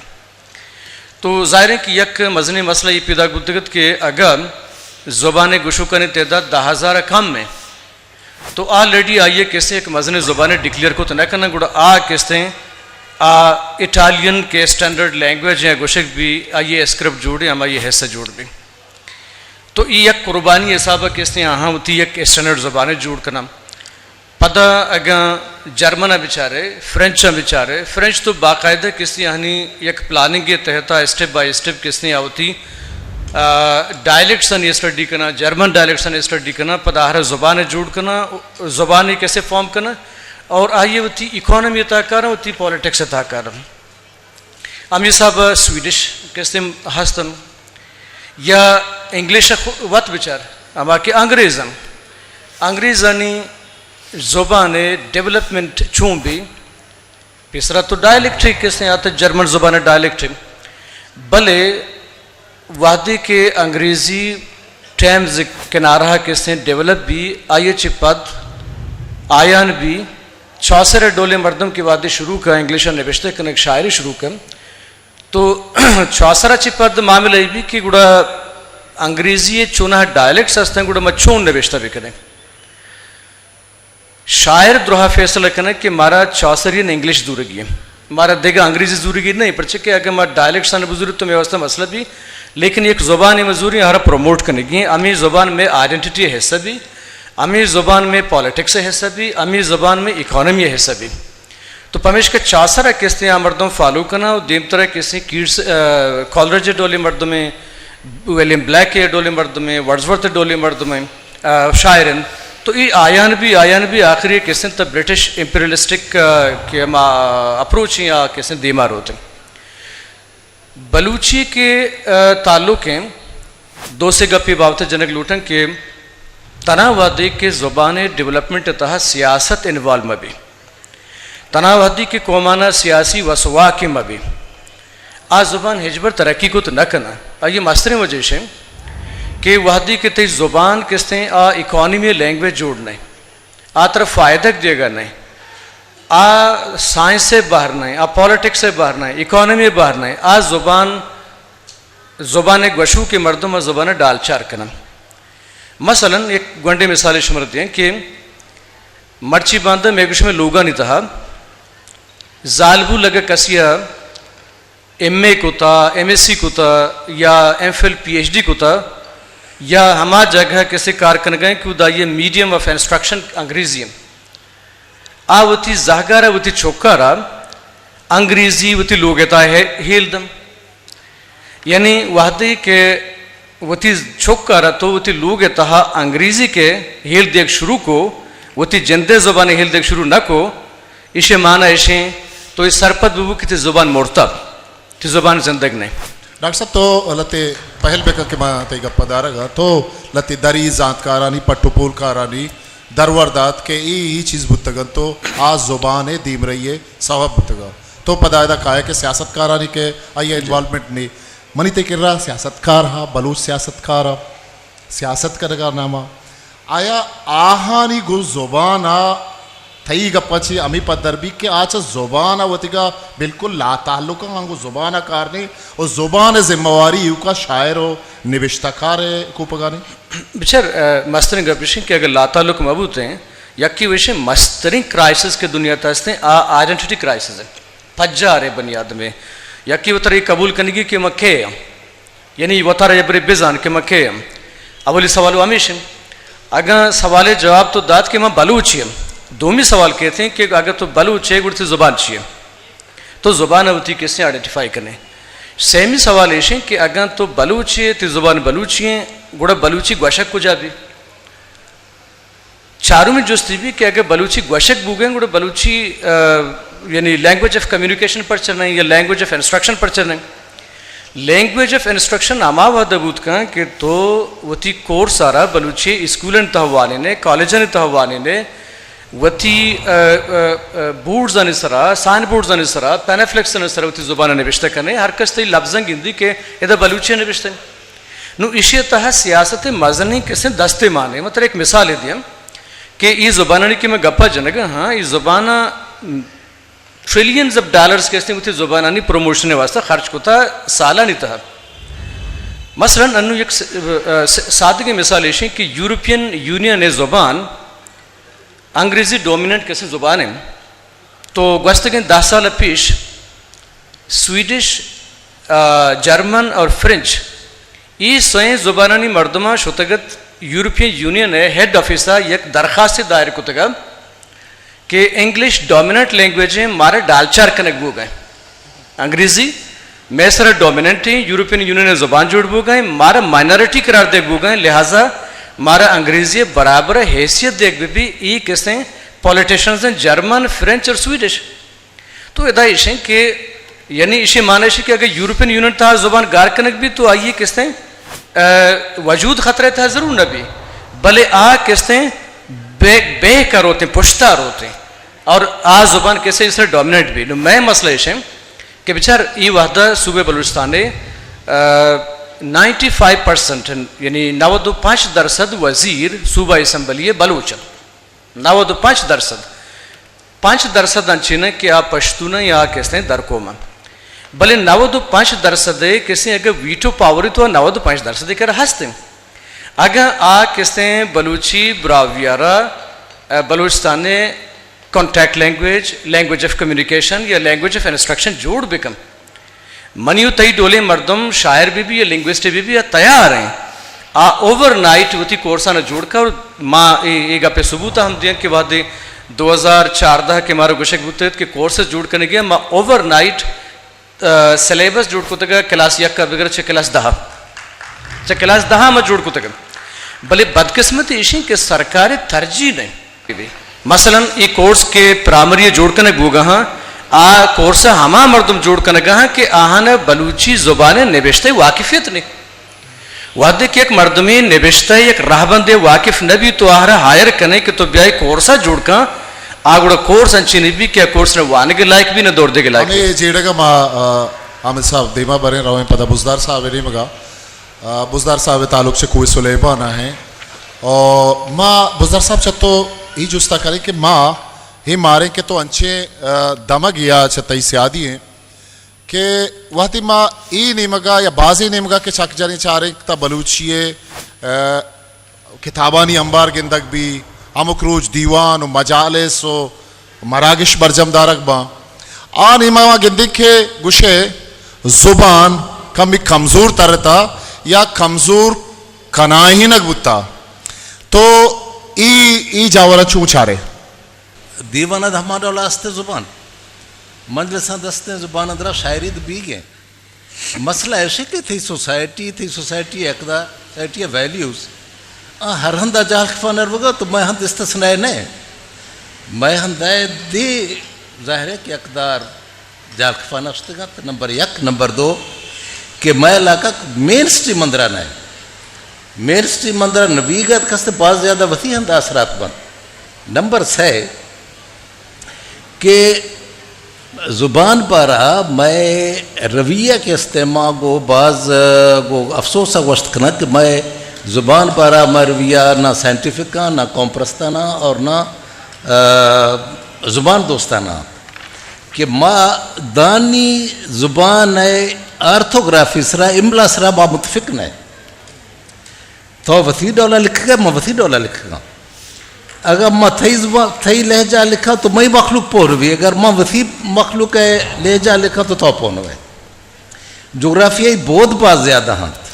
تو ظاہر ہے کہ یک مزنیں مسئلہ یہ پیدا بوتگت کہ اگر زبان گشوکانی تعداد دہ ہزار کم ہے، تو آلریڈی آئیے کسے یک مزنیں زبان ڈکلیئر کت نہ کنن، گڑا آ کسے آ اٹالین کے اسٹینڈرڈ لینگویج یا گوشگ بھی آئیے اسکرپٹ جوڑ بھی، ہم آئیے حصہ جوڑ بھی۔ تو ای یک قربانی حساب کسے آہاں وتی یک اسٹینڈرڈ زبان جوڑ کنن۔ پدا اگاں جرمن ء بچارے، فرنچ ء بچارے، فرنچ تو باقاعدہ کسے آہانی یک پلاننگ ء تحت اسٹیپ بائی اسٹیپ کسے آ وتی، آ، ڈائلیکٹس آنی اسٹڈی کنا، جرمن ڈائلیکٹس آنی اسٹڈی کنا، پدا ہر زبان ء جوڑ کنا، زبان ء کسے فارم کنا اور آئیے وتی اکانومی ء تہا کارن، وتی پالیٹکس ء تہا کارن۔ ہمے حساب ء سویڈش کسے ہستن یا انگلش ء خو-، وت بچار، ہما کہ انگریز ہم، انگریزانی زبان ء ڈیولپمنٹ چون بی، پیسرا تو ڈائلیکٹ ہی کسے آتا جرمن زبان ء ڈائلیکٹ ہی، بلے وہدے کہ انگریزی ٹیمز کنارہ کسے ڈیولپ بی، آئی چہ پد آیان بی، چوسر ء ڈولیں مردم کہ وہدے شروع کا انگلش ء نبشتہ کنگ شاعری شروع کن، تو چوسر ء چہ پد معاملہ ای بی کہ گڑا انگریزی ء چوناہ ڈائلیکٹس ہستن، گڑا ما چون نبشتہ بکنیں؟ شاعر درہا فیصلہ کنگ کہ مارا چوسری انگلش زورگی ہے، مارا دگہ انگریزی زورگی نہیں، پرچہ کہ اگر ما ڈائلیکٹس آن بزوری تو میرے واسطہ مسئلہ بھی، لیکن یک زبان مزوری ہر پروموٹ کنگی، ہمیں زبان میں آئیڈینٹی حصہ بھی، ہمیں زبان میں پالیٹکس حصہ بھی، ہمیں زبان میں اکانومی حصہ بھی۔ تو پمیشکا چوسر ء کسے آ مردم فالو کنا و دیمترا کسے کیٹس، آ، کالرج ء ڈولیں مردمیں، ولیم بلیک ء ڈولیں مردمیں، ورڈزورتھ ء ڈولیں مردمیں، آ، شاعر انت۔ تو ای آیان بھی، آیان بھی آخری کسے تا برٹش امپیریلسٹک، آ، کہ ہما اپروچ یا کسے دیما روت۔ بلوچی کے، آ، تعلق ہیں، دو سے گپی بابت جنگ لوٹن کہ تنا وہدے کہ زبان ڈیولپمنٹ تہا سیاست انوالو مبی، تنا وہدی کہ قومانا سیاسی وسواک مبی، آ زبان ہچبر ترقی کت نہ کنا۔ آئی مستریں وجہ شیں کہ وہدی کہ تئی زبان کستیں آ اکانومی لینگویج جوڑ نہیں، آ ترا فائدگ دیگا نہیں، آ سائنس بہر نہیں، آ پالیٹکس بہر نہیں، اکانومی بہر نہیں، آ زبان، زبان گوشو کہ مردم آ زبان ڈالچار کنن۔ مثلاً یک گونڈے مثال شمر دیں کہ مرچی باندہ میں گوش میں لوگانی تہا زالبو لگا کسیا ایم اے کتا، ایم ایس سی کتا یا M Phil, P H D کتا یا ہما جگہ کسے کار کنگا ہیں کہ دا یہ میڈیم آف انسٹرکشن انگریزی ہیں۔ آ وتی زہگارا وتی چکارا انگریزی وتی لوگ تہا ہے-، ہیل دم۔ یعنی وہدے کہ وتی چکارا تو وتی لوگ تہا انگریزی کے ہیل دیگ شروع کو، وتی جندے زبان ہیل دیگ شروع نہ کو، ایشے معنی ایشیں تو یہ سرپد ببو کہ تی زبان مرتا۔ تی زبان زندگ نہیں۔ ڈاکٹر صاحب، تو لتے پہل بکن کہ ما تئی گپ دارگا، تو لتے دری زانتکارانی، پٹ و پولکارانی درور دات کہ ای، ای چیز بوتگن تو آ زبان دیمرئی سبب بوتگا۔ تو پدا ادا کائے کہ سیاستکارانی کہ آئی انوالومنٹ نی۔ منی تئی کرا سیاستکار ہا، بلوچ سیاستکار ہا، سیاست کنگا ناما۔ آیا آہانی گوں زبان ء تئی گپاں چہ ہمے پدر بیت کہ آ چہ زبان ء وتیگا بالکل لاتعلق آں، گوں زبان ء کار نیں و زبان ء ذمہ واری ایوکا شاعر و نبشتہ کار ء کوپگا نیں؟ بچار، ء، مستریں گپ ایش انت کہ اگر لاتعلق مہ بوتیں، یکے وش انت مستریں کرائسس کہ دنیا تہا استیں، آ آئیڈینٹی کرائسس انت۔ پجار ء بنی آدم ء یکے وترا اے قبول کنگی کہ من کئے آں۔ یعنی وتارا یبرے بزان کہ من کئے آں۔ اولی سوال و ہمیش انت۔ اگاں سوال ء جواب تو دات کہ من بلوچے آں، دومی سوال کئیت انت کہ اگاں تو بلوچے گڑا تئی زبان چی انت؟ تو زبان ء وتی کسے آئیڈینٹیفائی کنے۔ سیمی سوال ایش انت کہ اگاں تو بلوچے، تئی زبان بلوچی انت، گڑا بلوچی گوشگ کجا بی؟ چارمی جستی بی کہ اگر بلوچی گوشگ بوگیں گڑا بلوچی، ء، یعنی لینگویج آف کمیونیکیشن پرچہ نہ انت یا لینگویج آف انسٹرکشن پرچہ نہ انت؟ لینگویج آف انسٹرکشن ہما وہد بوت کن کہ تو وتی کورس آرا بلوچی اسکولانی تہ وانینے، کالجانی تہ وانینے، وتی، ء، ء، ء، بورڈزانی سرا، سائن بورڈزانی سرا، پینفلیکسانی سرا وتی زبان نبشتہ کنے، ہر کس تئی لبزاں گندی کہ ادا بلوچی نبشتہ انت۔ نوں ایشی ء تہ ء سیاست ء مزنیں کسیں دستے مانے۔ من ترا یک مثالے دیاں کہ اے زبانانی کہ من گپا جنگا ہاں، اے زباناں ٹریلینز آف ڈالرز کہ استیں وتی زبانانی پروموشن واسطہ خرچ کتا سالانی تہا۔ مثلاً انو یک س-، س-، سادگیں مثال ایشیں کہ یورپین یونین زبان انگریزی ڈومیننٹ کسیں زبان ہیں، تو گوستگیں دہ سال پیش سویڈش، آ، جرمن اور فرنچ، اے سئیں زبانانی مردماں شتگت یورپین یونین ءِ ہیڈ آفیس ءَ یک درخواستے دائر کتگ کہ انگلش ڈومیننٹ لینگویج ہیں، مارا ڈالچار کنگ بوگ ءَ۔ انگریزی مئے سرا ڈومیننٹ ہیں، یورپین یونین ءِ زبان جوڑ بوگ ءَ، مارا مائنارٹی قرار دیگ بوگ ءَ، لہذا مارا انگریزی برابر حیثیت دیگ بہ بی۔ اے کسیں پولیٹیشنز ہیں، جرمن، فرنچ اور سویڈش۔ تو ادا ایشیں کہ، یعنی ایشی معنی ایشیں کہ اگر یورپین یونین تہا زبان گار کنگ بی تو آئی کستیں، آ، وجود خطرہ تہا ضرور نہ بی، بلے آ کستیں بے، بے کروتیں، پشتا روتیں اور آ زبان کسے اس ڈومیننٹ بی۔ نو مئے مسئلہ ایشیں کہ بچار ای وحدہ صوبہ بلوچستان، آ، نائنٹی فائیو پرسنٹ، یعنی نود و پنچ درصد وزیر صوبہ اسمبلی بلوچ انت۔ نود و پنچ درصد۔ پنچ درصد انچین کہ آ پشتون یا کستیں درکوم انت۔ بلے نود و پنچ درصد کسیں اگر ویٹو پاور تو نود و پنچ درصد کر ہستیں۔ اگر آ کستیں بلوچی براہوئیارا، آ، Balochistan contact language, language of communication یا لینگویج آف انسٹرکشن جوڑ بکن، منی و تئی ڈولیں مردم شاعر بہ بی یا لنگوسٹ بہ بی یا تیار ہیں۔ آ اوور نائٹ وتی کورساں جوڑ کر، ما اے، اے گپے ثبوت ہم دیاں کہ وہدے دو ہزار چاردہ کہ مارا گوشگ بوتگ کہ کورس جوڑ کنگی، ما اوور نائٹ، آ، سلیبس جوڑ کتگ، کلاس یک کا بگر چہ کلاس دہ، چہ کلاس دہ ما جوڑ کتگ۔ بلے بدقسمتی ایشیں کہ سرکار ترجیح نہیں۔ مثلاً اے کورس کہ پرائمری جوڑ کنگ بوگا ہاں، آ کورس ہما مردم جوڑ کنگا ہاں کہ آہان بلوچی زبان نبشتہ واقفیت نہیں۔ وہدے کہ یک مردمے نبشتہ یک رہبندے واقف نہ بی تو آہرا ہائر کنے کہ تو بیائے کورسا جوڑ کن، آ گڑا کورس انچی نہیں بی کہ آ کورس نہ وانگ لائق بی نہ دور دیگ لائق بی۔ ہمے جیڑگا ما، آ، حامد صاحب دیما بریں رویں پدا بزدار صاحب نیمگا۔ آ، بزدار صاحب تعلق چہ کوہ سلیمان ءَ ہیں۔ اور ما بزدار صاحب چہ تو ای جستا کریں کہ ما ہی ماریں کہ تو انچیں، آ، دمگ یا چہ تئی سیادی ہیں کہ وہدے ما ای نیمگا یا بازی نیمگا کہ چک جنیں چاریں تا بلوچی ءِ، آ، کتابانی انبار گندگ بی، ہمک روچ دیوان و مجالس و مراگش برجم دارگ باں۔ آ نیمگا ما گندیں کہ گوشے زبان کمی کمزور ترتا یا کمزور کنائینگ بوتا۔ تو ای، ای جاورا چون چارے؟ دیوان اد ہما ڈولا است زبان، مجلساں دستیں زبان اندرا شاعری تو بیگیں۔ مسئلہ ایش کہ تئی سوسائٹی، تئی سوسائٹی اقدار، سوسائٹی ویلیوز، آ ہر ہندا جہل کفان اربگا تو مئے ہند استثناء نہ۔ مئے ہندا دی ظاہر ہے کہ اقدار جہل کفان اشتگا۔ نمبر یک، نمبر دو کہ مئے علاقہ مین سٹریم اندرا نہ۔ مین سٹریم اندرا نبیگت کست باز زیادہ وتی ہندا اثرات بند۔ نمبر سہ کہ زبان بارہ مئے رویہ کہ استیں ما گو باز گو افسوس ءَ گوشت کناں کہ مئے زبان بارہ مئے رویہ نہ سائنٹیفک آں، نہ قوم پرستانہ اور نہ، آ، زبان دوستانہ کہ ما دانی زبان ءِ آرتھوگرافی سرا، املا سرا ما متفق نہ۔ تو وتی ڈولا لکھگا، من وتی ڈولا لکھگا۔ اگر من تئی زبان، تئی لہجہ لکھا تو مئی مخلوق پوہ بی، اگر من وتی مخلوق ءِ لہجہ لکھا تو تو پوہ نہ بئے۔ جغرافیائی بود باز زیادہ ہنت۔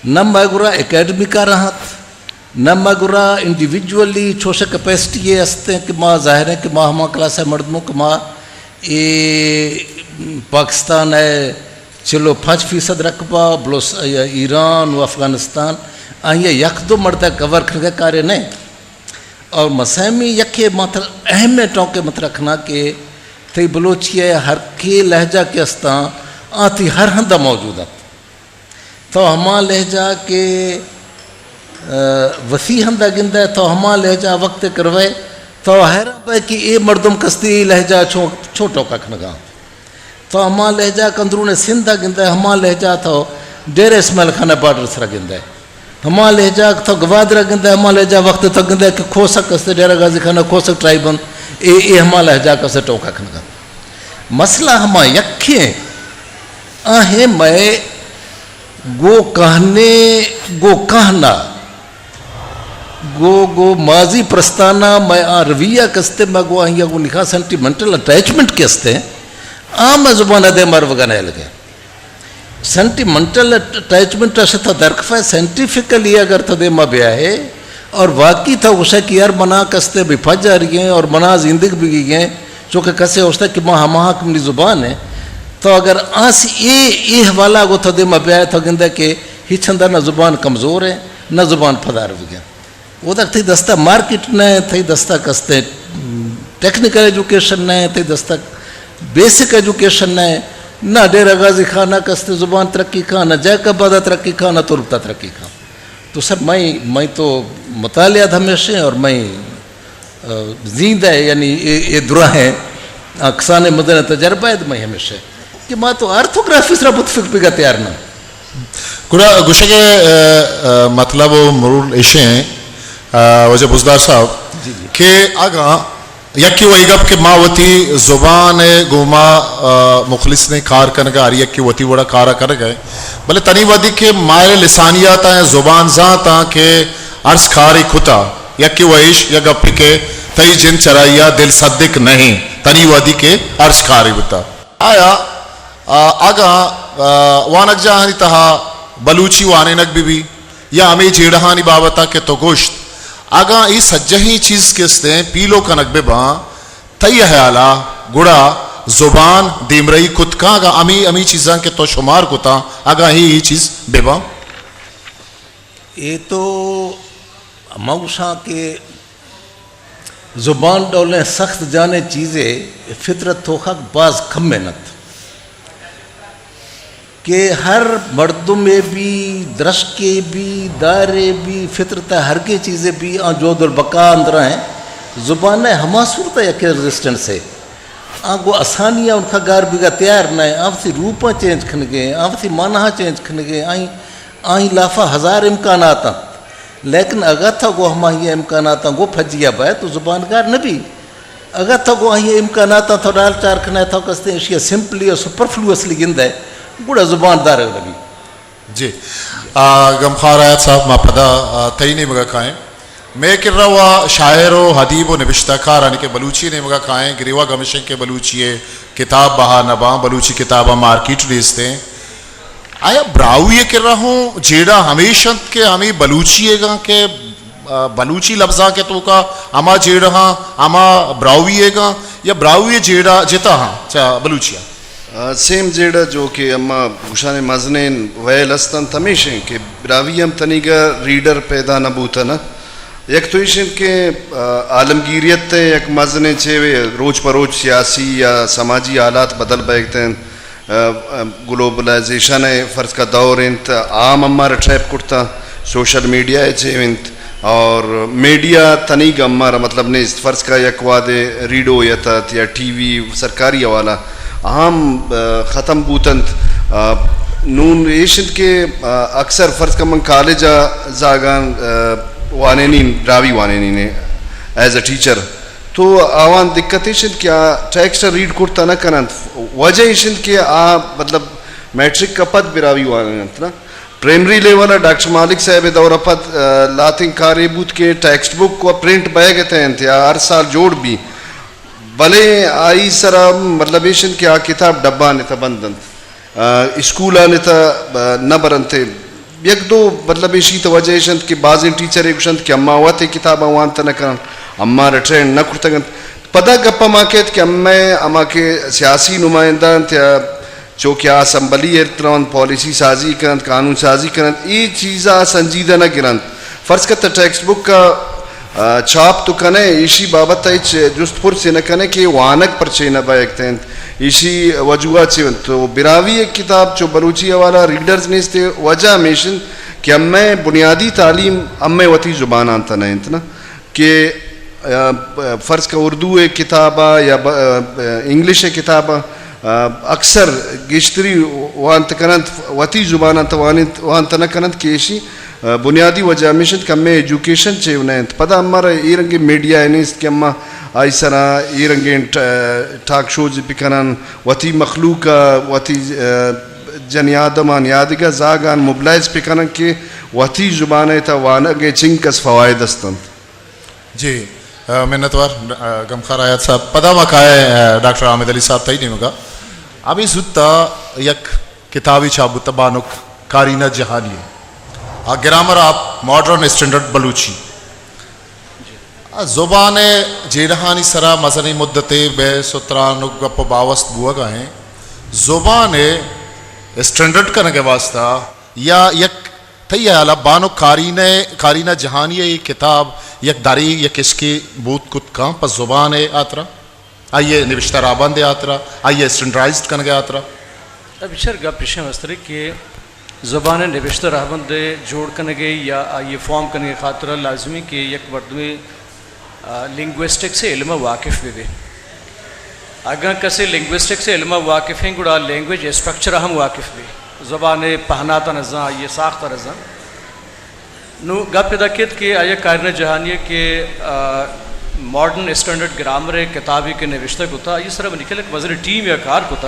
نہ مئے گورا اکیڈمی کار ہنت، نہ مئے گورا انڈیویجولی چوشہ کیپیسٹی ءِ استیں کہ ما ظاہر ہیں کہ ما ہما کلاس ءِ مردموں کہ ما اے پاکستان ءِ چل و پنچ فیصد رقبہ، بلوچ-، ایران و افغانستان، آئی ءَ یک دو مردہ کور کنگ ءِ کارے نہ۔ اور مسئلہ ہمے یکے مطلب اہم ٹوکے مطرح کناں کہ تئی بلوچی ءِ ہر کے لہجہ کہ استاں، آ تئی ہر ہندا موجود انت۔ تو ہما لہجہ کہ، آ، وسیع ہندا گندئے، تو ہما لہجہ وقت کہ روئے، تو حیران بئے کہ اے مردم کستی اے لہجہ چوں، چوں ٹوکا کنگا انت۔ تو ہما لہجہ کہ اندرون سندھ ءَ گندئے، ہما لہجہ تو ڈیرہ اسماعیل خان ءِ بارڈر سرا گندئے۔ ہما لہجہ کہ تو گوادر ءَ گندئے، ہما لہجہ وخت تو گندئے کہ کھوسک است، ڈیرہ غازی خان ءَ کھوسک ٹرائب انت، اے، اے ہما لہجہ کہ است ٹوکا کنگ ءَ۔ مسئلہ ہما یکیں آہیں، مئے گوں کہنے، گوں کہنا، گوں، گوں ماضی پرستانا مئے آ رویہ کہ است، مئے گوں آئی ءَ گوں نکاح سینٹیمنٹل اٹیچمنٹ کہ است، آ مئے زبان ءِ دیما روگ ءَ نیلگ ءَ۔ سینٹیمنٹل اٹیچمنٹ ءَ شہ تو درکفئے، سائنٹیفکلی اگر تو دیما بیائے اور واقعی تو گوشئے کہ یار منا کہ است بہ پجارگیں اور منا زندگ بگیگیں، چونکہ کسے گوشتہ کہ ما ہما کہ منی زبان ایں، تو اگر آسی اے، اے حوالہ گوں تو دیما بیائے، تو گندئے کہ ہچ اندر نہ زبان کمزور ایں، نہ زبان پدار بگیں۔ اودا تئی دستا مارکیٹ نہ ایں، تئی دستا کہ است ٹیکنیکل ایجوکیشن نہ ایں، تئی دستا بیسک ایجوکیشن نہ ایں، نہ ڈیرہ غازی خان ءَ کہ است زبان ترقی کاں، نہ جیکب آباد ءَ ترقی کاں، نہ تربت ءَ ترقی کاں۔ تو سر، مئے، مئے تو مطالعہ ہمیش ایں اور مئے، آ، زیندہ ایں، یعنی اے، اے دراہیں آ کسانیں مزنیں تجربہ ایں، مئے ہمیش ایں کہ ما تو آرتھوگرافی سرا متفق بیگا تیار نہ۔ گڑا گوشگ ءِ، آ، آ، مطلب و مرور ایش ایں، آ، واجہ بزدار صاحب، جی، جی۔ کہ اگاں یکے و اے گپ کہ ما وتی زبان ءِ گوما، آ، مخلص نے کار کنگ ءَ، ہر یکے وتی وڑا کار ءَ کنگ ءَ، بلے تنی وھدی کہ ماہر لسانیات ءَ زبان زانت ءَ کہ عرض کاری کتا، یکے و ایش یک گپے کہ تئی جند چرائی ءَ دل صدق نہ ایں، تنی وھدی کہ عرض کاری بوتا۔ آیا، آ، اگاں، آ، وانگجاہانی تہا بلوچی وانینگ بہ بی یا ہمے جیڑہانی بابت ءَ کہ تو گوشت، اگاں اے سجہیں چیز کہ استیں پیلو کنگ بہ باں، تئی ہیال ءَ گڑا زبان دیمرئی کت کاں؟ اگاں ہمے، ہمے چیزاں کہ تو شمار کتاں، اگاں اے، اے چیز بہ باں؟ اے تو ہما گوشاں کہ زبان ڈولیں سخت جانیں چیزے فطرت توخک باز کم محنت کہ ہر مردمے بی، درشکے بی، دارے بی، فطرت ءِ ہرگیں چیزے بی، آ جہد البقا اندرا ایں۔ زبان ءِ ہما صورت ءَ یک ریزسٹنس ایں۔ آ گوں آسانی ءَ انکا گار بیگا تیار نہ ایں۔ آ وتی روپاں چینج کنگے، آ وتی معناہاں چینج کنگے، آئی، آئی لافا ہزار امکانات انت۔ لیکن اگاں تو گوں ہمائی امکاناتاں گوں پجیا بئے تو زبان گار نہ بی۔ اگاں تو گوں آئی امکاناتاں تو ڈال چار کنئے تو کہ استیں ایشی ءَ سمپلی اور سپرفلوسلی گندئے، گڑا زبان دارگ نہ بی۔ جی۔ آ، غمخوار حیات صاحب، ما پدا، آ، تئی نیمگا کائیں۔ مئے کرا و شاعر و ادیب و نبشتہ کار، یعنی کہ بلوچی نیمگا کائیں، گریوگ ہمیش ایں کہ بلوچی ءِ کتاب بہا نہ باں، بلوچی کتاباں مارکیٹ نیستیں۔ آیا براہوئی ءِ کرا ہوں جیڑہ ہمیش انت کہ ہمے بلوچی ئیگاں کہ، آ، بلوچی لبزانک ءِ توکا ہما جیڑہاں ہما براہوئی ئیگاں یا براہوئی ءِ جیڑہ جتا ہاں چہ بلوچی ءَ؟ آ، سیم جیڑہ جو کہ اما گوشانے مزنیں ویل است انت ہمیش انت کہ براہوئی ہم تنیگا ریڈر پیدا نہ بوتہ نہ۔ یک تو ایش انت کہ، آ، عالمگیریت ءِ یک مزنیں چے روچ پہ روچ سیاسی یا سماجی حالات بدل بئیگ ءَ انت۔ آ، آ، گلوبلائزیشن ءِ فرض کا دور انت، آ ہم امارا ٹریپ کرتا، سوشل میڈیا ءِ چے انت، اور میڈیا تنیگا امارا مطلب نیست۔ فرض کا یک وہدے ریڈیو یت ات یا ٹی وی سرکاری حوالہ، آ ہم، آ، ختم بوت انت۔ آ، نون ایش انت کہ، آ، اکثر فرض کا من کالج ءَ زاگاں، آ، وانینی، براہوئی وانینی نے ایز اے ٹیچر۔ تو آوان دقت ایش انت کہ آ ٹیکسٹ ءَ ریڈ کرتا نہ کن انت۔ وجہ ایش انت کہ آ مطلب میٹرک ءَ پد براہوئی وانگ ءَ انت نا۔ پرائمری لیول ءَ ڈاکٹر مالک صاحب ءِ دور ءَ پد، آ، لہتیں کارے بوت کہ ٹیکسٹ بک و پرنٹ بئیگ ءَ انت یا ہر سال جوڑ بی۔ بلے آئی سرا مطلب ایش انت کہ آ کتاب ڈبان ءِ تہ بند انت۔ آ، اسکولانی تہ، آ، نہ برنت۔ یک دو مطلب ایشی تہ وجہ ایش انت کہ بازیں ٹیچرے گوشنت کہ اما وت اے کتاباں وانت نہ کنن، اما ریٹرن نہ کرتگ انت۔ پدا گپ ہما کیت کہ امئے ہما کہ سیاسی نمائندہ انت یا چو کہ آ اسمبلی ءَ رونت، پالیسی سازی کننت، قانون سازی کننت، اے چیزا سنجیدہ نہ گرنت۔ فرض کن تہ ٹیکسٹ بک ءَ، آ، چھاپ تو کنئے، ایشی بابت ءَ ہچ جست پرسے نہ کنئے کہ وانگ پرچے نہ بئیگ ءَ انت، ایشی وجوہات چے انت؟ تو براہوئی ءِ کتاب چو بلوچی حوالہ ریڈرز نیست، وجہ ہمیش انت کہ امئے بنیادی تعلیم امئے وتی زباناں تہ نہ انت نا کہ، آ، فرض کن اردو ءِ کتاب ءَ یا ب-، آ، انگلش ءِ کتاب ءَ، آ، اکثر گیشتری وانت کننت، وتی زباناں تہ واننت، وانت نہ کننت کہ ایشی بنیادی وجہ ہمیش انت کہ ہمے ایجوکیشن چے نہ انت۔ پدا ہمارا اے رنگیں میڈیا ء نیست کہ ہما آئی سرا اے رنگیں ٹ-، ٹاک شوز بکنن، وتی مخلوق ء، وتی، ء، جنی آدمان یا دگہ زاگان موبلائز بکنن کہ وتی زبان ء تہ وانگ ء چنکس فوائد است انت۔ جی، ء، منتوار، ء، غمخوار حیات صاحب۔ پدا ما کائے، ء، ڈاکٹر حامد علی صاحب تئی نیمگا۔ ہمے زوت ء یک کتابے چاپ بوتہ بانک کارینہ جہانی ء، grammar of modern standard Balochi. آ زبان ء جیڑہانی سرا مزنیں مدتے بحث و تران و گپ و باوست بوگا ہیں۔ زبان ء اسٹینڈرڈ کنگ ء واسطہ یا یک تئی ہیالا بانک کارینہ، کارینہ جہانی ء اے کتاب یک دری، یک اشکے بوت کت کن پہ زبان ء ہاترا؟ آئی ء نبشتہ راہبند ء ہاترا، آئی ء اسٹینڈرائزڈ کنگ ء ہاترا؟ اب بچار گپ ایش مسترے کہ زبان ء نبشتہ راہبند ء جوڑ کنگ ء یا آئی ء فارم کنگ ء خاطر لازمی کہ یک مردمے، آ، لنگوسٹکس ء علم ء واقف بہ بے۔ اگاں کسے لنگوسٹکس ء علم ء واقف ہیں گڑا لینگویج اسٹرکچر ء ہم واقف بے، زبان ء پہنات ء نزاں، آئی ء ساخت ء نزاں۔ نوں گپ ادا کیت کہ آئی ء کارینہ جہانی ء کہ، آ، ماڈرن اسٹینڈرڈ گرامر ء کتابے کہ نبشتہ کتہ، آئی ء سرا منی خیال ء یک مزنیں ٹیم ء کار کتہ۔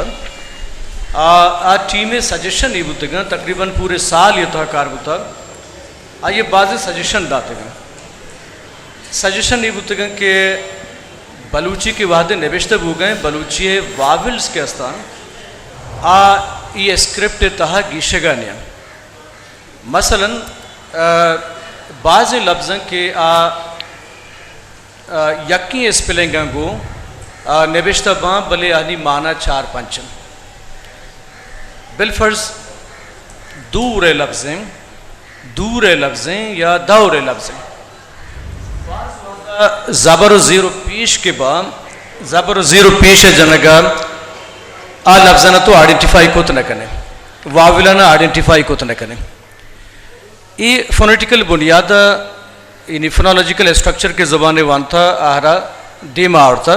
آ، آ ٹیم ء سجیشن اے بوتگاں، تقریباً پورے سال ء تہا کار بوتگ۔ آئی ء بازیں سجیشن داتگاں۔ سجیشن اے بوتگاں کہ بلوچی کہ وہدے نبشتہ بوگا ہیں، بلوچی ء واولز کہ استاں، آ ای اسکرپٹ ء تہا گیشگا نیاں۔ مثلاً، آ، بازیں لبزاں کہ آ، آ، یکیں اسپلنگاں گوں، آ، نبشتہ باں، بلے آنی مانا چار پنچ انت۔ بالفرض دور ء لبزیں، دور ء لبزیں یا دور ء لبزیں۔ زبر و زیر و پیش کہ با، زبر و زیر و پیش ء جنگا آ لبزانا تو آئیڈینٹیفائی کت نہ کنے، واولان آئیڈینٹیفائی کت نہ کنے۔ اے فونیٹیکل بنیاد ء، یعنی فونولوجیکل اسٹرکچر کہ زبان ء وانتا آہرا دیما آورتا۔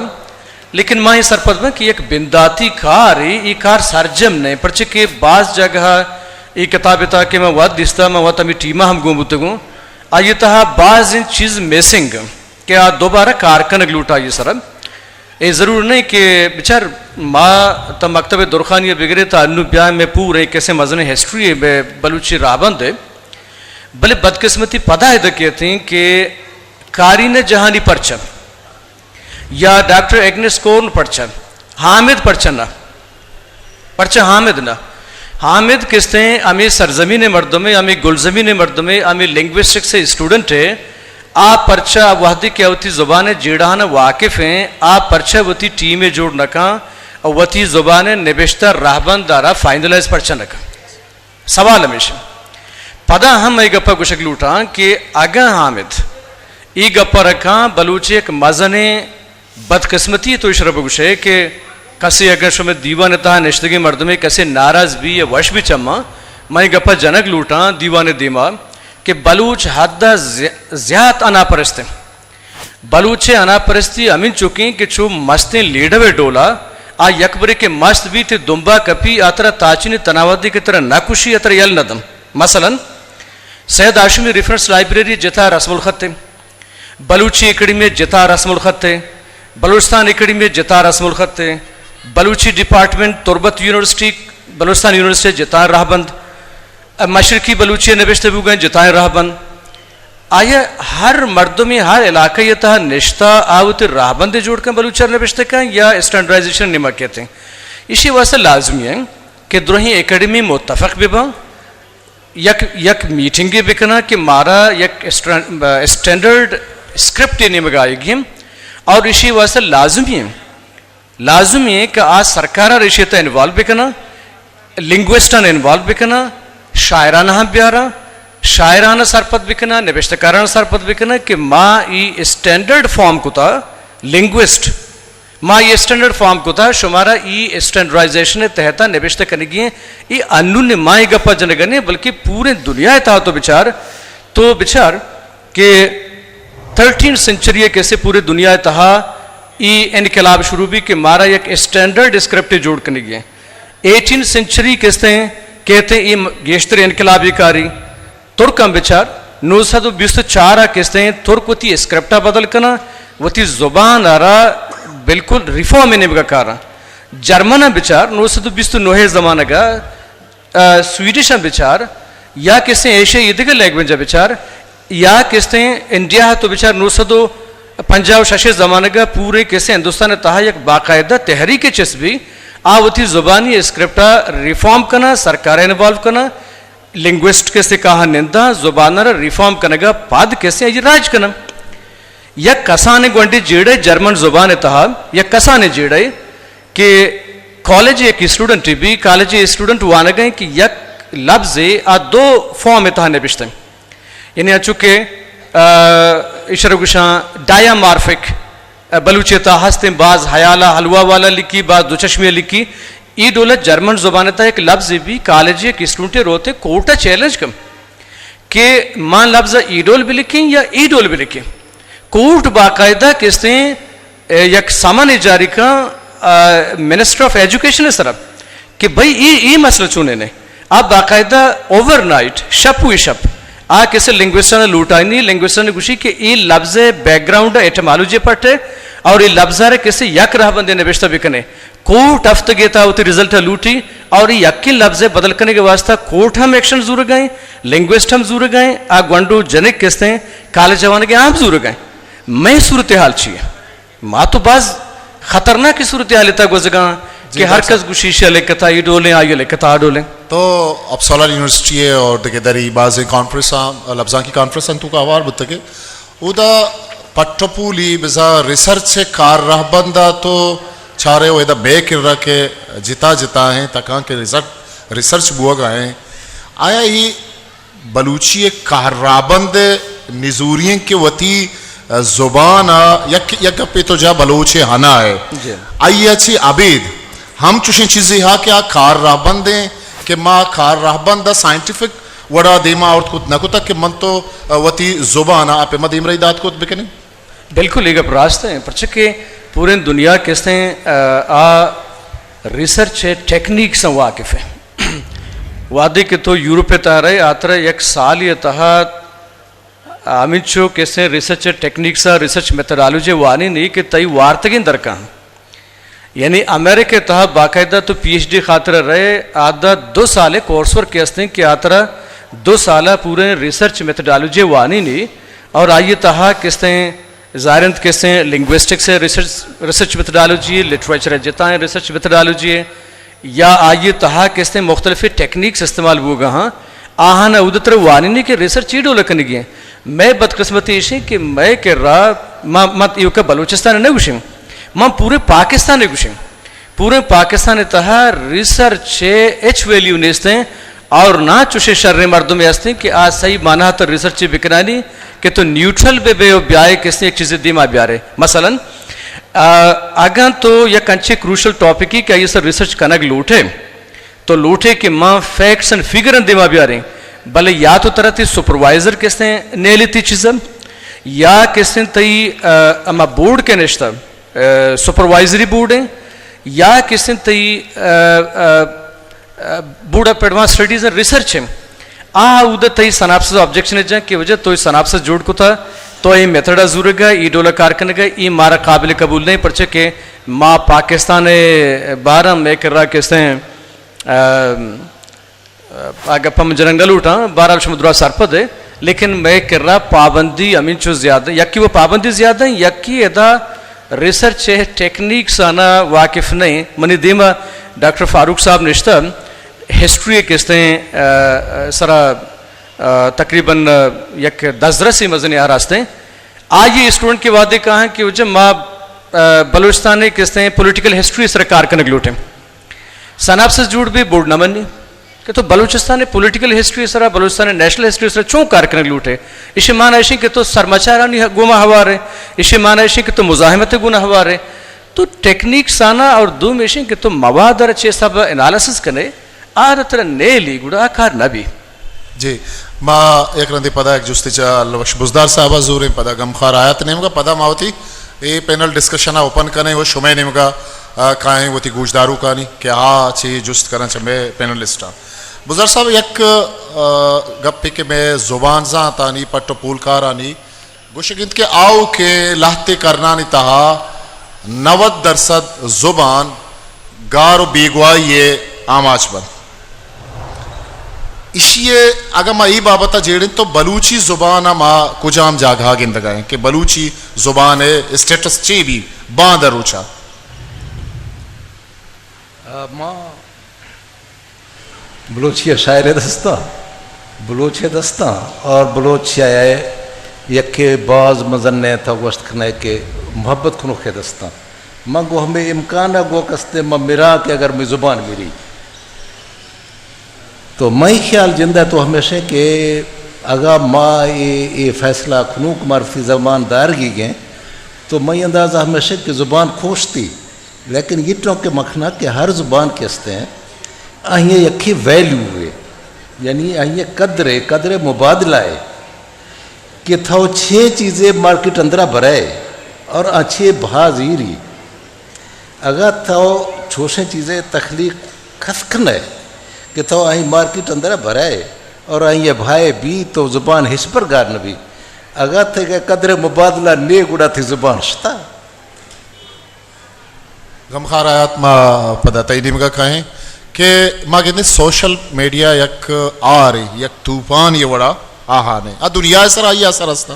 لیکن ما اے سرپد بن کہ یک بنداتی کارے، اے کار سرجم نہ، پرچہ کہ باز جاگہ اے کتاب ء تہا کہ من وت دیستا، من وت ہمے ٹیم ء ہم گون بوتگوں، آئی ء تہا باز انت چیز مسنگ کہ آ دوبارہ کار کنگ لوٹا آئی ء سرا۔ اے ضرور نہیں کہ بچار ما تا مکتب درخانی ء بگرے تا انو بیا میں پورے کسے مزنیں ہسٹری ہے بے بلوچی راہبند ہے۔ بلے بدقسمتی پدا ادا کیت ہیں کہ کارینہ جہانی پرچہ یا ڈاکٹر ایگنس کورن پرچہ، حامد پرچہ نہ، پرچہ حامد نہ۔ حامد کستیں ہمیں سرزمین مردمے، ہمیں گلزمین مردمے، ہمیں لنگوسٹکس اسٹوڈنٹ ہے۔ آ پرچہ وہدے کہ وتی زبان جیڑہان واقف ہیں، آ پرچہ وتی ٹیم جوڑ نہ کن اور وتی زبان نبشتہ رہبند دارا فائنلائز پرچہ نہ کن۔ سوال ہمیش انت۔ پدا ہم اے گپا گوشگ لوٹاں کہ اگاں حامد اے گپا رکاں، بلوچ یک مزنیں بدقسمتی تو اشرا بگوشے کہ کسے اگاں شمے دیوان تہا نشتگیں مردمے کسے ناراض بی یا وش بی چماں، من اے گپا جنگ لوٹاں دیوان دیما کہ بلوچ حد زی-، زیات اناپرست انت۔ بلوچ ء اناپرستی ہمینچکیں کہ چو مستیں لیڈو ء ڈولا آ یکبرے کہ مست بیت دمبا کپی آ ترا تاچینی تناوتی کہ ترا نہ کشی آ ترا یل نہ دن۔ مثلاً سید ہاشمی ریفرنس لائبریری جتا رسم الخط ء، بلوچی اکیڈمی جتا رسم الخط ء، بلوچستان اکیڈمی جتا رسم الخط ء، بلوچی ڈپارٹمنٹ تربت یونیورسٹی، بلوچستان یونیورسٹی جتا رہبند، مشرقی بلوچی نبشتہ بوگیں جتائیں رہبند۔ آیا ہر مردمے ہر علاقہ ء تہا نشتہ آ وتی راہبندے جوڑ کن بلوچ ء نبشتہ کن یا اسٹینڈرڈائزیشن نیمگ کیت انت؟ ایشی واسطہ لازمی انت کہ درہیں اکیڈمی متفق بہ باں، یک، یک میٹنگے بکناں کہ مارا یک اسٹرن-، اسٹینڈرڈ اسکرپٹ نیمگ آئیگی انت اور ایشی واسطہ لازمی انت لازمی انت کہ آ سرکاراں ایشی تہ انوالو بکناں، لنگوسٹاں انوالو بکناں، شاعراں ہم بیاراں، شاعراں سرپد بکناں، نبشتہ کاراں سرپد بکناں کہ ما ای اسٹینڈرڈ فارم کتا، لنگوسٹ، ما ای اسٹینڈرڈ فارم کتا، شمارا ای اسٹینڈرڈائزیشن تحتا نبشتہ کنگی ہیں۔ ای انون ما ای گپا جنگنے بلکہ پورے دنیا تہا تو بچار، تو بچار کہ تھرٹین سنچری ء کسے پورے دنیا ء تہا ای انقلاب شروع بی کہ مارا یک اسٹینڈرڈ اسکرپٹ جوڑ کنگی ہیں۔ ایٹین سنچری کستے ہیں، کہتے ہیں ای م-، گیشتر انقلابی کاری۔ ترکاں بچار، نو سد و بیست و چار ءَ کستیں ترک وتی اسکرپٹ ءَ بدل کناں، وتی زبان ءَ را بالکل ریفارم ءِ نیمگ ءَ کاراں۔ جرمناں بچار، نو سد و بیست و نو ءِ زمانگ ءَ، آ، سویڈش ءَ بچار، یا کستیں ایشیا ءِ دگہ لینگویج ءَ بچار، یا کستیں انڈیا ءَ تو بچار، نو سد و پنجاہ و شش ءِ زمانگ ءَ پورے کستیں ہندوستان ءِ تہا یک باقاعدہ تحریک چست بی، آ وتی زبانی اسکرپٹ ءَ ریفارم کناں، سرکار ءَ انوالو کناں، لنگوسٹ کسے کاہ ننداں، زبان ءَ را ریفارم کنگ ءَ پد کسے آئی راج کناں۔ یک کسانیں گونڈیں جیڑہ جرمن زبان ءِ تہا، یک کسانیں جیڑہ کہ کالج ءِ یک اسٹوڈنٹ بی، کالج ءِ اسٹوڈنٹ وانگ ءَ کہ یک لبزے آ دو فارم ءِ تہا نبشتہ، یعنی انچو کہ، آ، ایشرا گوشاں ڈایامارفک، آ، بلوچی ءِ تہا ہستیں، باز حیال ءَ حلوہ والا لکھی، باز دو چشمی ءَ لکھی۔ ای ڈول ءَ جرمن زبان ءِ تہا یک لبزے بی، کالج ءِ یک اسٹوڈنٹے روت ءُ کورٹ ءَ چیلنج کن کہ ما لبز ءَ ای ڈول بہ لکھیں یا ای ڈول بہ لکھیں۔ کورٹ باقاعدہ کستیں، اے، یک سمن جاری کن، آ، منسٹر آف ایجوکیشن ءِ سرا کہ بھئی ای، ای مسئلہ چونیں نے؟ آ باقاعدہ اوور نائٹ، شپ ہوئی شپ، آ کسے لنگوسٹاں لوٹائینی، لنگوسٹاں گوشی کہ ای لبز ءِ بیک گراؤنڈ ءَ ایٹیمالوجی پٹ ءَ اور ای لبز ءَ را کسے یک رہبندے نبشتہ بکنے۔ کورٹ ہفتگے تہا وتی رزلٹ ءَ لوٹی اور ای یکیں لبز ءِ بدل کنگ ءِ واسطہ کورٹ ہم ایکشن زورگ ءَ ایں، لنگوسٹ ہم زورگ ءَ ایں، آ گونڈو جنک کستیں کالج ءَ وانگ ءَ آ ہم زورگ ءَ ایں۔ مئے صورتحال چی اے؟ ما تو باز خطرناکیں صورتحال ءِ تہا گوزگ ءَ آں جی کہ ہر ڈاکٹر کس صاحب۔ گوشی ایشی ءَ لکھتا ای ڈولیں، آئی ءَ لکھتا آ ڈولیں۔ تو اپسالا یونیورسٹی ءِ اور دگہ دری بازیں کانفرنس آں، لبزانکی کانفرنس آں تو کا ہوار بوتگ ئے۔ اودا پٹ ءُ پولی بزاں ریسرچ ءِ کار رہبند ءَ تو چارے ءُ ادا مئے کرا کہ جتا جتا ایں تکاں کہ ریسرچ، ریسرچ بوگ ءَ ایں۔ آیا اے بلوچی ءِ کار رہبند ءِ نزوری ایں کہ وتی زبان ءَ یک، یک گپے تو جا بلوچ ءِ ہنا ئے۔ جی۔ آئی ءَ چہ ابید ہم چوشیں چیزے ہا کہ آ کار رہبند ایں کہ ما کار رہبند ءَ سائنٹیفک وڑا دیما آورت کت نہ کتگ کہ من تو، آ، وتی زبان ءَ آ پیما دیمرئی دات کت بکنیں؟ بالکل، اے گپ راست ایں، پرچہ کہ پوریں دنیا کستیں، آ، آ ریسرچ ٹیکنیکس ءَ واقف ایں۔ وہدے کہ تو یورپ ءِ تہا رئے، آ ترا یک سالے ءِ تہا ہمینچو کستیں ریسرچ ٹیکنیکس ءَ، ریسرچ میتھڈالوجی وانینی کہ تئی وارتگیں درکاں۔ یعنی امریکہ ءِ تہا باقاعدہ تو پی ایچ ڈی خاطر ءَ رئے، آدا دو سال ءِ کورس ورک ہستیں کہ آ ترا دو سال ءَ پوریں ریسرچ میتھڈالوجی وانینی اور آئی ءِ تہا کستیں ظاہر انت کستیں لنگوسٹکس ءِ ریسرچ، ریسرچ میتھڈالوجی، لٹریچر ءِ جتائیں ریسرچ میتھڈالوجی، یا آئی ءِ تہا کستیں مختلفیں ٹیکنیکس استعمال بوگ ءَ آں، آہاں اود ءَ ترا وانینی کہ ریسرچ چی ڈول ءَ کنگی ایں۔ مئے بدقسمتی ایش ایں کہ مئے کرا، ما، ما ایوکا بلوچستان ءَ نہ گوشیں، ما پورے پاکستان ءَ گوشیں، پورے پاکستان ءِ تہا ریسرچ ءِ ہچ ویلیو نیست ایں اور نہ چوشیں شریں مردمے ہستیں کہ آ صحیح معنی ءَ تو ریسرچ بکنانی کہ تو نیوٹرل بہ بئے ءُ بیائے کستیں یک چیزے دیما بیارے۔ مثلاً، آ، اگاں تو یک انچیں کروشل ٹاپکے کہ آئی ءِ سر ریسرچ کنگ لوٹ ئے، تو لوٹ ئے کہ ما فیکٹس اینڈ فگر دیما بیاریں، بلے یا تو ترا تئی سپروائزر کستیں نیلیتی چیزا، یا کستیں تئی، آ، ہما بورڈ کہ نشتہ، آ، سپروائزری بورڈ ایں، یا کستیں تئی، آ، آ، آ، board of advance studies and research ایں۔ آ اود ءَ تئی سناپسس آبجیکشن ءَ جن کہ وجہ تو سناپسس جوڑ کتا، تو اے میتھڈ ءَ زورگ ءَ، اے ڈول ءَ کار کنگ ءَ، اے مارا قابل قبول نہ ایں، پرچہ کہ ما پاکستان ءِ بارہ ءَ مئے کرا کستیں، آ، آ گپ ءَ من جنگ نہ لوٹاں، بہرحال شما درا سرپد ئے، لیکن مئے کرا پابندی ہمینچو زیادہ، یکے وَ پابندی زیادہ ایں، یکے ادا ریسرچ ءِ ٹیکنیکس آناں واقف نہ ایں۔ منی دیما ڈاکٹر فاروق صاحب نشتہ، ہسٹری ءِ کستیں، آ، آ، سرا، آ، تقریباً، آ، یک دزرسے مزنیں آ راستیں۔ آئی ءِ اسٹوڈنٹ کہ وہدے کاہاں کہ وجہ ما، آ، بلوچستان ءِ کستیں پولیٹیکل ہسٹری ءِ سرا کار کنگ لوٹیں۔ سناپسس جوڑ بی، بورڈ نہ منی کہ تو بلوچستان ءِ پولیٹیکل ہسٹری ءِ سرا، بلوچستان ءِ نیشنل ہسٹری ءِ سرا چون کار کنگ لوٹ ئے۔ ایشی معنی ایش ایں کہ تو سرمچارانی گوما ہوار ئے، ایشی معنی ایش ایں کہ تو مزاحمت ءِ گونا ہوار ئے۔ تو ٹیکنیکس آناں اور دوم ایش ایں کہ تو مواد ءَ را چے حساب ءَ انالیسس کن ئے، آ ترا نیلی گڑا آ کار نہ بی۔ جی، ما یک رندے پدا یک جستے چہ اللہ بخش بزدار صاحب ءَ زوریں، پدا غمخوار حیات ءِ نیمگا، پدا ما وتی اے پینل ڈسکشن ءَ اوپن کنیں ءُ شمئے نیمگا، آ، کائیں وتی گوشداروکانی کہ آ چے جست کناں چہ مئے پینلسٹاں۔ بزدار صاحب، یک آ، گپے کہ مئے زبان زانتانی پٹ و پولکارانی گوشگ انت کہ آؤکیں لہتے کرنانی تہا نود درسد زبان گار و بیگواہی ء آماچ بنت۔ ایشی ء اگاں ما اے بابت ء جیڑیں تو بلوچی زبان ء ما کجام جاگہ ء گندگ ء ایں کہ بلوچی زبان ء اسٹیٹس چے بی باند ء روچ ء؟ آ، ما بلوچی ء شاعر ء دستاں، بلوچ ء دستاں اور بلوچ شاعر یکے باز مزن ء تھا گوشت کھنے کہ محبت کنوک ء دستاں۔ من گو ہمے امکان ء گو کستے من مرا کہ اگر می زبان مری۔ تو مئی خیال جندہ تو ہمیشہ کہ اگا ما اے، اے فیصلہ کنوک مارتی زبان دارگی گئے، تو مئی اندازہ ہمیشہ کہ زبان کھوشتی۔ لیکن یہ ٹونکہ مکھنا کہ ہر زبان کے استے ہیں، آہی یکی ویلیو ہے، یعنی آہی قدر ہے، قدر مبادلہ ہے کہ تھو چھ چیزیں مارکیٹ اندرا برائے اور آ چھ بھا زیری۔ اگا تھو چھوشیں چیزیں تخلیق کھس کھنے کہ تھو آہی مارکیٹ اندرا برائے اور آہی بھائے بی تو زبان ہچبر گار نبی۔ اگا تھے قدر مبادلہ نے گڑا تھی زبان شتا۔ غمخوار حیات، ما پدا تئی نیمگا کائیں کہ ما گندیں سوشل میڈیا یک آرے، یک طوفانے وڑا آہانے۔ آ دنیا سر آئی اثر ہستا۔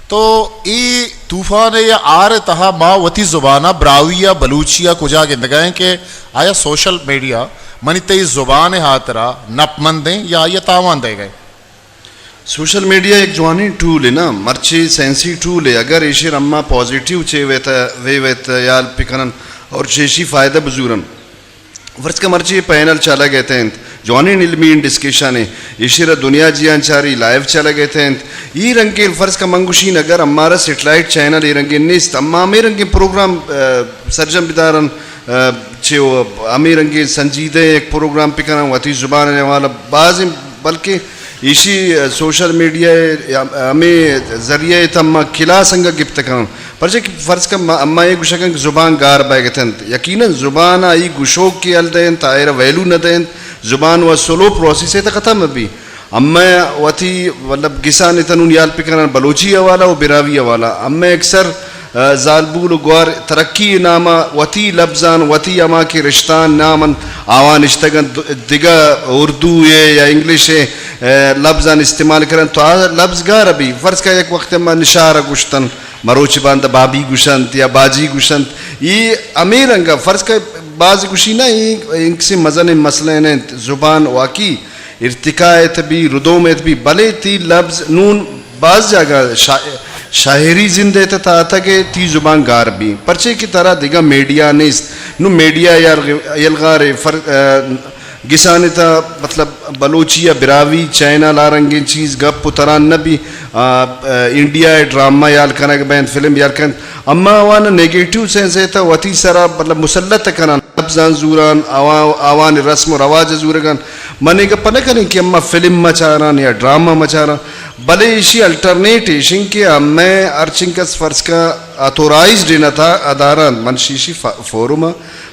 تو ای طوفان یا آر تہا ما وتی زبانا براہوئی یا بلوچی یا کجا گندگا ہیں کہ آیا سوشل میڈیا منی تئی زبان ہاترا نپ مندیں یا آئی تاوان دے گئے؟ سوشل میڈیا یک جوانیں ٹول ہے نا، مرچی سائنسی ٹول ہے، اگر ایشی رما پازیٹیو چے ویت، وے ویت یال پکنن اور چیشی فائدہ بزورن۔ فرض کا مرچی پینل چلگ ایت انت، جوانیں علمی ڈسکشن ہے، ایشی را دنیا جیان چاری لائیو چلگ ایت انت۔ ای رنگیں فرض کا منگوشین اگر ہمارا سیٹلائٹ چینل ای رنگیں نیست، اما ہمیں رنگیں پروگرام، آ، سرجم بدارن، آ، چے و ہمیں رنگیں سنجیدہ یک پروگرام پکنن، وتی زبان حوالہ بازیں بلکہ ایشی سوشل میڈیا ء ہمے ذریعہ ء تما کلاس انگا گپت کن۔ پرچہ کہ فرض کن ما، اما اے گوشگ انت کہ زبان گار بئیگ ات انت۔ یقیناً زبان ء ای گوشوک کہ یل دئینت، آئرا ویلو نہ دئینت، زبان و سلو پروسیس ء تہ ختم بی۔ اما وتی مطلب گسان ء تہ نون یال پکنن بلوچی حوالہ و براہوئی حوالہ۔ اما اکثر ء زالبول و گوار ترقی ء نام ء وتی لبزان، وتی ہما کہ رشتان نام انت، آوان نشتگ انت، دگہ اردو ء یا انگلش ء، ء لبزان استعمال کن انت، تو آ لبز گار بی۔ فرض کا یک وقت ما نشار ء گوشتن، مروچی باندا بابی گوشنت یا باجی گوشنت، ای ہمے رنگ ء فرض کا باز گوشی نہ، ای انکسی مزن مسئلہ نہ انت، زبان واقعی ارتقا ات بی، ردوم ات بی، بلے تی لبز نون باز جاگہ شا-، شاعری زند ات تہ اتگ ء تی زبان گار بی، پرچے کہ ترا دگہ میڈیا نیست۔ نو میڈیا یار یلغار ء فر-، آ، گسان ات مطلب بلوچی یا براہوئی چینل آ رنگیں چیز گپ و تران نہ بی۔ آ، آ، انڈیا ء ڈرامہ یال کنگ بینت، فلم یال کنت، اما آوان نیگیٹو سینس ات وتی سرا مطلب مسلط کنن۔ لبزاں زوران، آوان، آوان رسم و رواج زورگان۔ من اے گپ نہ کنیں کہ اما فلم مچاران یا ڈرامہ مچاران، بلے ایشی الٹرنیٹ ایشن کہ ہمیں ہرچنکس فرض کا اتھورائزڈ نہ تھا اداران، من شیشی فا-، فورم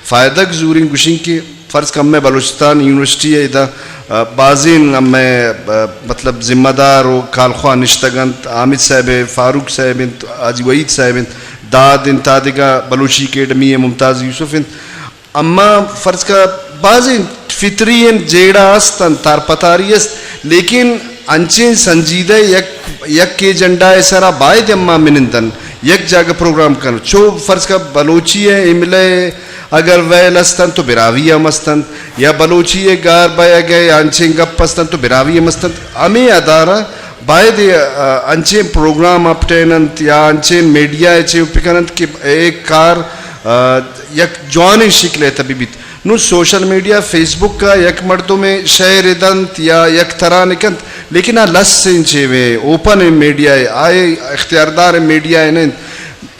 فائدگ زوریں گوشیں کہ فرض کا ہمیں بلوچستان یونیورسٹی ہے ادا، آ، بازین ہمیں، آ، مطلب ذمہ دار و کالخواہ نشتگ انت، حامد صاحب، فاروق صاحب انت، حاجی وحید صاحب انت، داد انت، آ دگہ بلوچی اکیڈمی ہے، ممتاز یوسف انت۔ اما فرض کا بازیں فطری انت، جیڑہ است انت، تارپتاری است، لیکن انچیں سنجیدہ یک، یک ایجنڈا ء سرا باید اما منندن، یک جاگہ پروگرام کن۔ چو فرض کا بلوچی ء املہ ء اگر ویل است انت تو براہوئی ہم است انت، یا بلوچی ء گار بئیگ ء انچیں گپ است انت تو براہوئی ہم است انت۔ ہمے ادارہ باید، آ، انچیں پروگرام اپٹین انت یا انچیں میڈیا ء چے پکن انت کہ اے کار، آ، یک جوانیں شکل ء تہ بہ بیت۔ نوں سوشل میڈیا، فیس بک ء یک مردمے شئیر دنت یا یک ترانے کنت، لیکن آ لس انچیں وے اوپن میڈیا ء، آ اختیاردار میڈیا ء نہ انت۔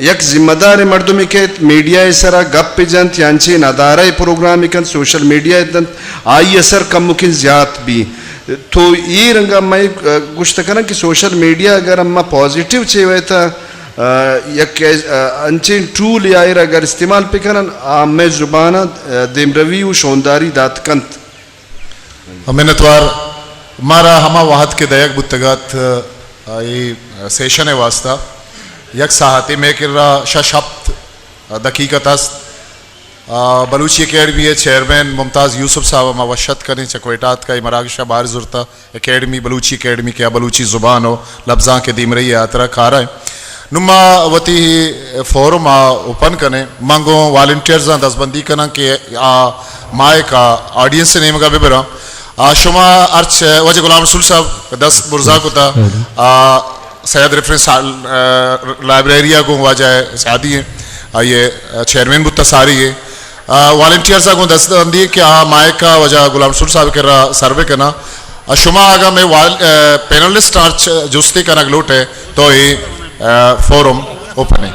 یک ذمہ دار مردمے کیت میڈیا ء سرا گپ جنت یا انچیں ادارہ ء پروگرامے کنت، سوشل میڈیا ء دنت، آئی اثر کمکیں زیات بی۔ تو اے رنگا مئے گوشت کناں کہ سوشل میڈیا اگر اما پازیٹیو چے ویتا، آ، یک ایس-، آ، انچیں ٹول یا ایر اگر استعمال پہ کنن، آ مئے زبان ء، آ، دیمروی و شونداری دات کنت۔ منتوار۔ مارا ہما وہد کہ دئیگ بوتگ ات، آ، اے سیشن ءِ واستہ یک ساعتے مئے کرا شش ہپت دقیقہ است۔ آ، بلوچی اکیڈمی ءِ چیئرمین ممتاز یوسف صاحب ءَ ما وش اتک کنیں، چہ کوئٹہ اتکا، اے مراگش ءَ بہر زرتا۔ اکیڈمی، بلوچی اکیڈمی کہ آ بلوچی زبان و لبزانک ءِ دیمرئی ءِ ہاترا کار ءَ۔ نوں ما وتی فورم ءَ اوپن کنیں۔ من گوں والنٹیئرزاں دزبندی کناں کہ آ مائک ءَ آڈینس ءِ نیمگ ءَ ببراں۔ آ، شما ہرچ، واجہ غلام رسول صاحب دست برزا کتا، آ، سید ریفرنس ہال، آ، لائبریری ءَ گوں واجہ سعدی ایں، آئی ءِ چیئرمین بوتا ساری ایں۔ آ، والنٹیئرز ءَ گوں دست بندی کہ آ مائک ءَ واجہ غلام رسول صاحب ءِ کرا سر بکناں۔ آ، شما اگاں مئے وال-، آ، پینلسٹ ءَ ہرچ جستے کنگ لوٹ ئے تو اے، آ، فورم اوپن ایں۔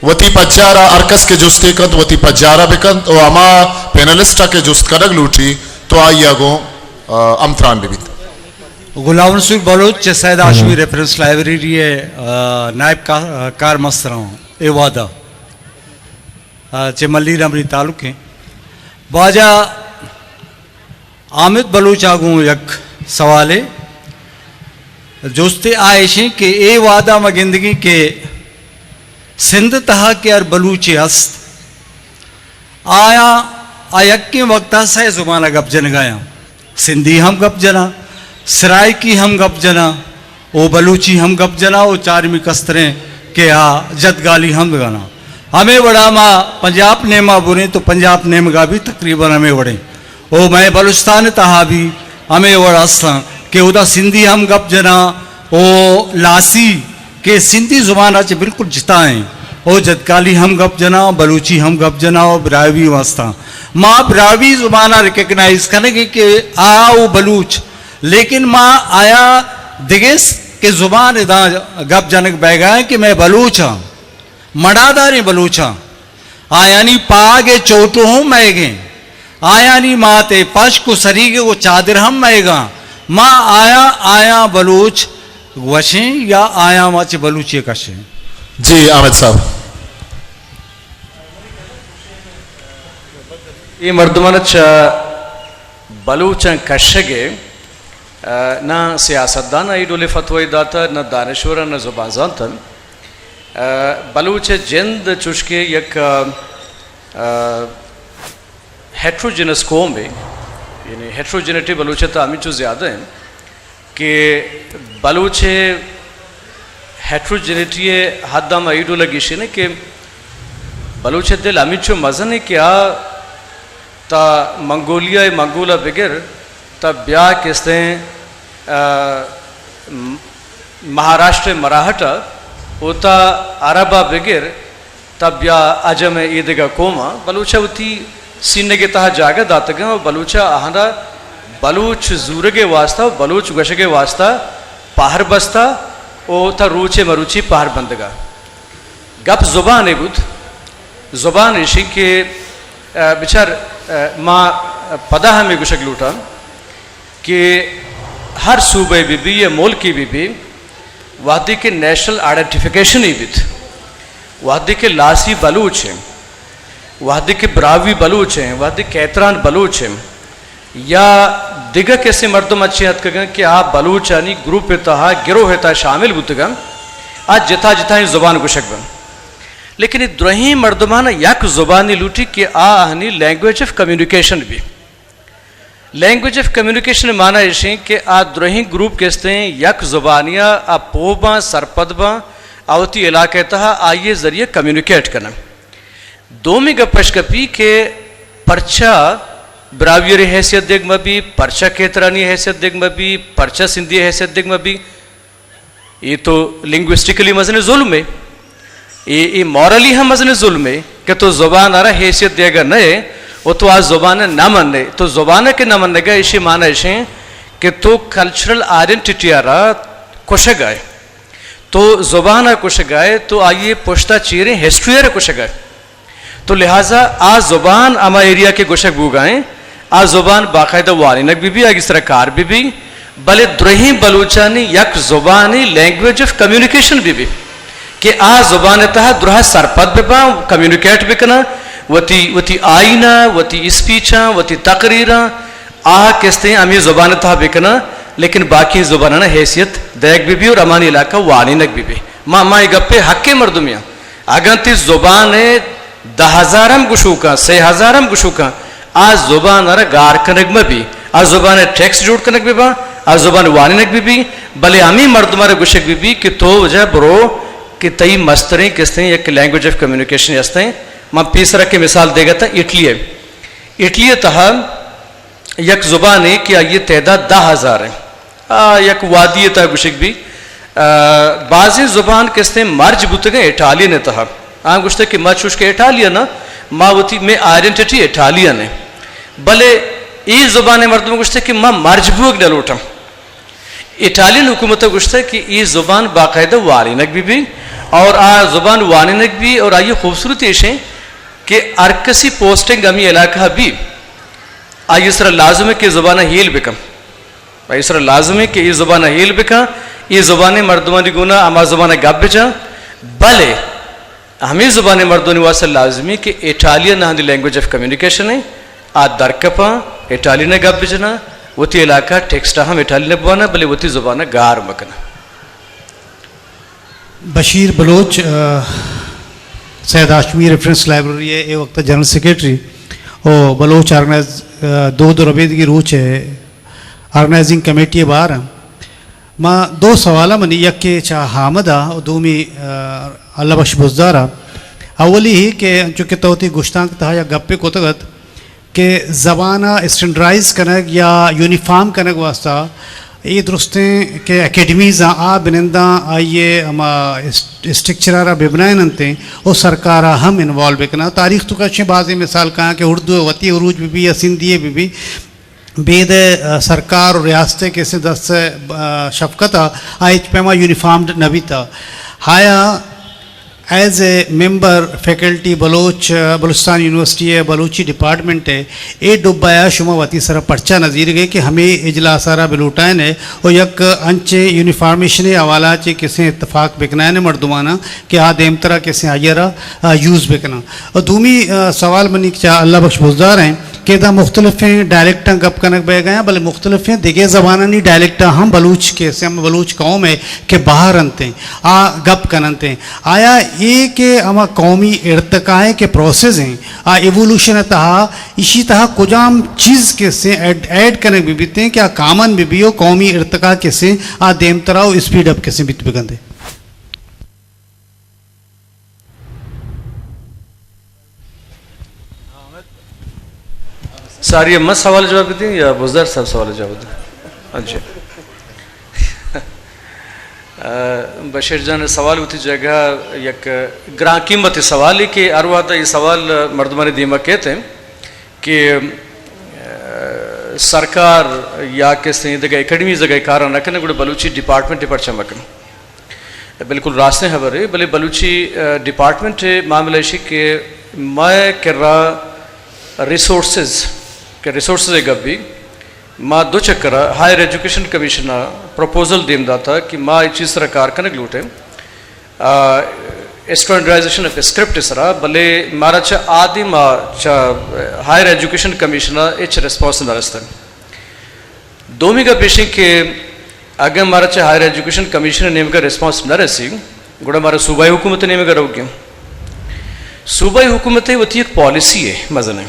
وتی پجار ءَ ہر کس کہ جستے کنت، وتی پجار ءَ بکنت و ہما پینلسٹ ءَ کہ جست کنگ لوٹی تو آئی ءَ گوں، آ، ہمتران بہ بیت۔ غلام رسول بلوچ چہ سید ہاشمی ریفرنس لائبریری ءِ، آ، نائب کا-، کارمستر آں اے وہدا۔ آ، چہ ملیر امری تعلق ایں۔ واجہ حامد بلوچ ءَ گوں یک سوالے، جستے آ ایشیں کہ اے وہدا ما گندگیں کہ سندھ تہا کہ ہر بلوچے ہست، آیاں آ یکیں وقتا سئے زبان ءَ گپ جنگا یاں۔ سندھی ہم گپ جناں، سرائیکی ہم گپ جناں، او بلوچی ہم گپ جناں، او چارمی کستریں کہ آ جدگالی ہم گناں۔ ہمے وڑا ما پنجاب نیما بریں تو پنجاب نیمگا بھی تقریباً ہمے وڑیں۔ او مئے بلوچستان تہا بھی ہمے وڑ استاں کہ اودا سندھی ہم گپ جناں، او لاسی کہ سندھی زبان ءَ چہ بالکل جتا ایں۔ او جدگالی ہم گپ جناں، بلوچی ہم گپ جناں، او براہوئی واسطہ۔ ما براہوئی زبان ءَ ریکگنائز کنگیں کہ آ او بلوچ، لیکن ما آیا دگہ س-، کہ زبان ادا گپ جنگ بیگا ایں کہ مئے بلوچ آں، مڑاداریں بلوچ آں۔ آیانی پاگ ءِ چوٹو ہم مئیگیں۔ آیانی مات ءِ پشک و سریگ و چادر ہم مئیگاں۔ ما آیاں، آیاں بلوچ گوشیں یا آیاں ما چہ بلوچی کشیں؟ جی، حامد صاحب۔ اے مردمان چہ بلوچاں کشگ ءَ، آ، نہ سیاستدان ءَ اے ڈولیں فتوی داتہ، نہ دانشور ءَ، نہ زبان زانت ءَ۔ آ، بلوچ ءِ جند چوشکہ یک، آ، آ، ہیٹروجینس قوم ایں، یعنی ہیٹروجینیٹی بلوچ ءِ تہا ہمینچو زیادہ ایں کہ بلوچ ءِ ہیٹروجینیٹی ءِ حد ءَ ما اے ڈول ءَ گیشیں کہ بلوچ ءِ دل ہمینچو مزن ایں کہ آ تا منگولیا ءِ منگول ءَ بگر تا بیا کستیں، آ، م-، مہاراشٹر ءِ مراہٹ ءَ، او تا عرب ءَ بگر تا بیا عجم ءِ اے دگہ قوماں بلوچ ءَ وتی سینگ ءِ تہا جاگہ داتگاں و بلوچ ءَ آہاں را بلوچ زورگ ءِ واسطہ و بلوچ گوشگ ءِ واسطہ پہر بستہ و تا روچ ءِ مروچی پہر بندگا۔ گپ زبان ءِ بوت۔ زبان ایشی کہ، آ، بچار، آ، ما پدا ہمے گوشگ لوٹاں کہ ہر صوبہ بہ بی یا ملکے بہ بی، وہدے کہ نیشنل آئیڈینٹیفیکیشن ءَ بیت، وہدے کہ لاسی بلوچ ایں، وہدے کہ براہوئی بلوچ ایں، وہدے کیتران بلوچ ایں، یا دگہ کسے مردم اچیں اتکگاں کہ آ بلوچانی گروپ ءِ تہا، گروہ ءِ تہا شامل بوتگاں، آ جتا جتائیں زبان گوشگ بنت۔ لیکن اے درہیں مردماں یک زبانے لوٹی کہ آ آہانی لینگویج آف کمیونیکیشن بی۔ لینگویج آف کمیونیکیشن ءِ معنی ایشیں کہ آ درہیں گروپ کستیں یک زبانیا آ پوہ باں، سرپد باں، آ وتی علاقہ ءِ تہا آئی ءِ ذریعہ کمیونیکیٹ کناں۔ دومی گپ اش کپی کہ پرچا براہوئی ءِ حیثیت دیگ مہ بی، پرچا کیترانی حیثیت دیگ مہ بی، پرچا سندھی ءِ حیثیت دیگ مہ بی۔ اے تو لنگوسٹکلی مزنیں ظلمے، اے، اے مورلی ہم مزنیں ظلمے کہ تو زبان ءَ را حیثیت دیگ ءَ نہ ئے و تو آ زبان ءَ نہ من ئے۔ تو زبان ءَ کہ نہ منگ ءَ، ایشی معنی ایشیں کہ تو کلچرل آئیڈینٹیٹی ءَ را کشگ ءَ ئے۔ تو زبان ءَ کشگ ءَ ئے، تو آئی ءِ پشت ءَ چیریں ہسٹری ءَ را کشگ ءَ ئے۔ تو لہذا آ زبان ہما ایریا کہ گوشگ بوگ ءَ ایں، آ زبان باقاعدہ وانینگ بہ بی، آئی سرا کار بہ بی، بلے درہیں بلوچانی یک زبانی لینگویج آف کمیونیکیشن بہ بی کہ آ زبان ءِ تہا درہ سرپد بہ باں، کمیونیکیٹ بہ کناں، وتی، وتی آئین ءَ، وتی اسپیچاں، وتی تقریراں، آ کستیں ہمے زبان ءِ تہا بکناں، لیکن باقی زباناں حیثیت دیگ بہ بی اور ہمانی علاقہ وانینگ بہ بی۔ ما، ما اے گپے حق ءِ مردمے آں۔ اگاں تئی زبان ءَ دہ ہزار ہم گشوکاں، سے ہزار ہم گشوکاں، آ زبان ءَ را گار کنگ مہ بی، آ زبان ءِ ٹیکسٹ جوڑ کنگ بہ باں، آ زبان وانینگ بہ بی، بلے ہمے مردم ءَ را گشگ بہ بی کہ تو وجہ برو کہ تئی مستریں کستیں یک لینگویج آف کمیونیکیشن ہستیں۔ من پیسرا کہ مثال دیگ ءَ اتاں اٹلی ءِ۔ اٹلی ءِ تہا یک زبانے کہ آئی ءِ تعداد دہ ہزار ایں۔ آ یک وادی ءِ تہا گوشگ بی۔ آ، بازیں زبان کستیں مرج بوتگ ایں اٹالین ءِ تہا۔ آ گوشتگ کہ ما چوش کہ اٹالین آں، ما وتی، مئے آئیڈنٹیٹی اٹالین ایں۔ بلے اے زبان ءِ مردم گوشتگ کہ ما مرج بوگ نہ لوٹاں۔ اٹالین حکومت ءَ گوشتگ کہ اے زبان باقاعدہ وانینگ بہ بی اور آ زبان وانینگ بی اور آئی ءِ خوبصورتی ایش ایں کہ ہر کسی پوسٹنگ ہمے علاقہ ءَ بی، آئی ءِ سرا لازم ایں کہ زبان ءَ ہیل بکن۔ آئی ءِ سرا لازم ایں کہ اے زبان ءَ ہیل بکن، اے زبان ءِ مردمانی گونا ہما زبان ءَ گپ بجن، بلے ہمے زبان ءِ مردمانی واسطہ لازمی کہ اٹالین ءَ ہندی لینگویج آف کمیونیکیشن ایں، آ درکپاں، اٹالین ءَ گپ بجناں، وتی علاقہ ٹیکسٹ ءَ ہم اٹالین ءَ بواناں، بلے وتی زبان ءَ گار مکناں۔ بشیر بلوچ، آ، سید ہاشمی ریفرنس لائبریری ءِ اے وقت جنرل سیکرٹری او بلوچ آرگنائز، آ، دود و ربیدگی روچ ءِ آرگنائزنگ کمیٹی ءِ بہر آں۔ ما دو سوال ءَ منی، یکے چہ حامد ءَ و دومی، آ، اللہ بخش بزدار ءَ۔ اولی ہی کہ انچو کہ تو وتی گشتانک تہا یک گپے کتگ ات کہ زبان ءَ اسٹینڈرائز کنگ یا یونیفارم کنگ واسطہ اے درستیں کہ اکیڈمیز آں، آ بننداں آئی ءِ ہما اس-، اسٹرکچر ءَ را بہ بنائیننتیں و سرکار ءَ ہم انوالو بکناں۔ تاریخ توکا چہ بازیں مثال کایاں کہ اردو ءِ وتی عروج بہ بی یا سندھی ءِ بہ بی، بید ءَ، آ، سرکار و ریاست ءِ کسے دست ءَ، آ، شفقت ءَ آ ہچ پیما یونیفارمڈ نہ بیتہ۔ آیا ایز اے ممبر فیکلٹی بلوچ، آ، بلوچستان یونیورسٹی ءِ بلوچی ڈیپارٹمنٹ ءِ اے ڈبہ ءَ شما وتی سرا پرچا نہ زیرگ ئے کہ ہمے اجلاس ءَ را بہ لوٹائین ئے و یک انچیں یونیفارمیشن ءِ حوالہ ءَ چہ کسے اتفاق بکنائین ئے مردماناں کہ آ دیمترا کسے آئی ءَ را، آ، یوز بکناں؟ و دومی، آ، سوال منی چہ اللہ بخش بزدار ایں کہ ادا مختلفیں ڈائلیکٹاں گپ کنگ بئیگ ءَ آں، بلے مختلفیں دگہ زبانانی ڈائلیکٹاں ہم بلوچ کہ ہم بلوچ قوم ءِ کہ بہر انت، آ گپ کن انت۔ آیا اے کہ ہما قومی ارتقا ءِ کہ پروسیس ایں، آ ایوولوشن ءِ تہا، ایشی تہا کجام چیز کسے ایڈ، ایڈ کنگ بہ بیتیں کہ آ کامن بہ بی و قومی ارتقا کسے آ دیمترا و اسپیڈ اپ کسے بیت بکنت؟ ساری، من سوال جواب دیں یا بزدار صاحب سوال جواب دیں؟ اچھا۔ آ، بشیر جان سوال وتی جگہ یک گران قیمت سوالے کہ ہر وہد اے سوال مردمانی دیما کیت ایں کہ، آ، سرکار یا کسے دگہ اکیڈمیز اگہ کار نہ کنیں گڑا بلوچی ڈیپارٹمنٹ پرچا مہ کنیں؟ بالکل راستیں خبرے، بلے بلوچی، آ، ڈیپارٹمنٹ ءِ معاملہ ایشی کہ مئے کرا ریسورسز، کہ ریسورسز ءِ گپ بی، ما دو چکر ءَ ہائر ایجوکیشن کمیشن ءَ پروپوزل دیم داتا کہ ما اے چیز سرا کار کنگ لوٹیں، آ، اسٹینڈرڈائزیشن آف اسکرپٹ سرا، بلے مارا چہ آ دیما چہ ہائر ایجوکیشن کمیشن ءَ ہچ ریسپانس نہ رستگ۔ دومی گپ ایش ایں کہ اگاں مارا چہ ہائر ایجوکیشن کمیشن ءِ نیمگ ءَ ریسپانس نہ رسی، گڑا مارا صوبائی حکومت ءِ نیمگ ءَ روگ ایں۔ صوبائی حکومت ءِ وتی یک پالیسی ایں مزنیں۔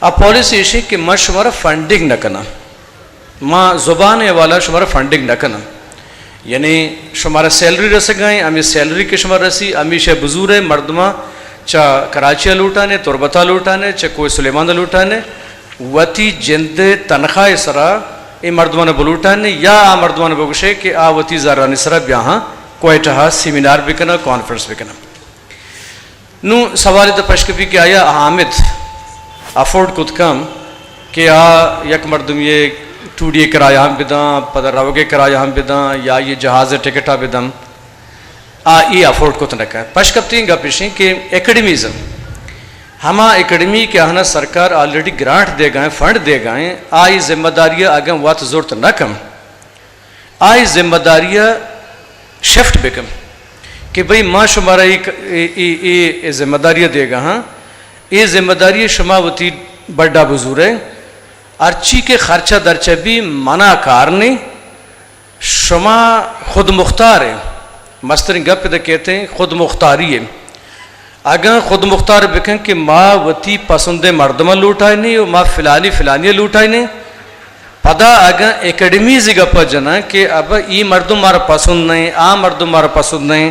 آ پالیسی ایش ایں کہ ما شمارا فنڈنگ نہ کناں، ما زبان ءِ حوالہ شمارا فنڈنگ نہ کناں۔ یعنی شمارا سیلری رسگ ءَ ایں، ہمے سیلری کہ شما رسی، ہمیشہ بزور ءَ مردماں چہ کراچی ءَ لوٹان ئے، تربت ءَ لوٹان ئے، چہ کوہ سلیمان ءَ لوٹان ئے، وتی جند ءِ تنخواہ ءِ سرا اے مردماں بلوٹان ئے یا آ مردماں بگوش ئے کہ آ وتی زرانی سرا بیاہاں کوئٹہ ءَ سیمینار بکناں، کانفرنس بکناں۔ نوں سوال ادا پش کپی کہ آیا حامد افورڈ کت کن کہ آ یک مردمے ٹوڈی ءِ کرایہ ہم بداں، پدا روگ ءِ کرایہ ہم بداں یا آئی ءِ جہاز ءِ ٹکٹ ءَ بداں؟ آ اے افورڈ کت نہ کن۔ پشکپتیں گپ ایش ایں کہ اکیڈمیز، ہما اکیڈمی کہ آہاں سرکار آلریڈی گرانٹ دیگ ءَ ایں، فنڈ دیگ ءَ ایں، آئی ذمہ داری ءَ اگاں وت زرت نہ کن، آئی ذمہ داری ءَ شفٹ بکن کہ بھئی ما شمارا اے، اے، اے، اے ذمہ داری ءَ دیگ ءَ آں، اے ذمہ داری شما وتی بڈا بزورے، ہرچی کہ خرچہ درچہ بی منا کار نیں، شما خود مختار ایں۔ مستریں گپ ادا کیت ایں خود مختاری ایں۔ اگاں خود مختار بکن کہ ما وتی پسندیں مردماں لوٹائینیں و ما فلانی فلانی لوٹائینیں، پدا اگاں اکیڈمیز گپا جناں کہ ابا ای مردم مارا پسند نیں، آ مردم مارا پسند نیں،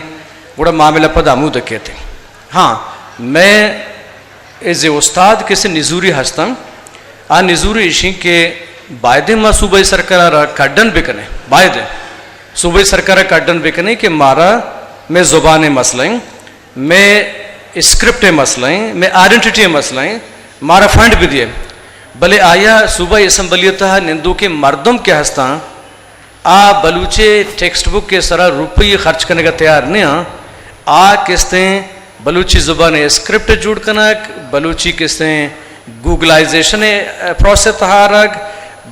گڑا معاملہ پدا ہمود کیت ایں۔ ہاں، مئے اے زی استاد کسے نزوری ہستاں، آ نزوری اشیں کہ بایدیں ما صوبائی سرکار را کڈن بکنیں، بایدیں صوبائی سرکار را کڈن بکنیں کہ مارا مئے زبان مسئلہ ایں، مئے اسکرپٹ مسئلہ ایں، مئے آئیڈنٹیٹی مسئلہ ایں، مارا فنڈ بدیے۔ بلے آیا صوبائی اسمبلی تہا نندوکیں مردم کہ ہستاں، آ بلوچی ٹیکسٹ بک کے سرا روپی خرچ کنگ ء تیار نیاں۔ آ کستیں بلوچی زبان اسکرپٹ جوڑ کنگ، بلوچی کستیں گوگلائزیشن پروسیس تہا رگ،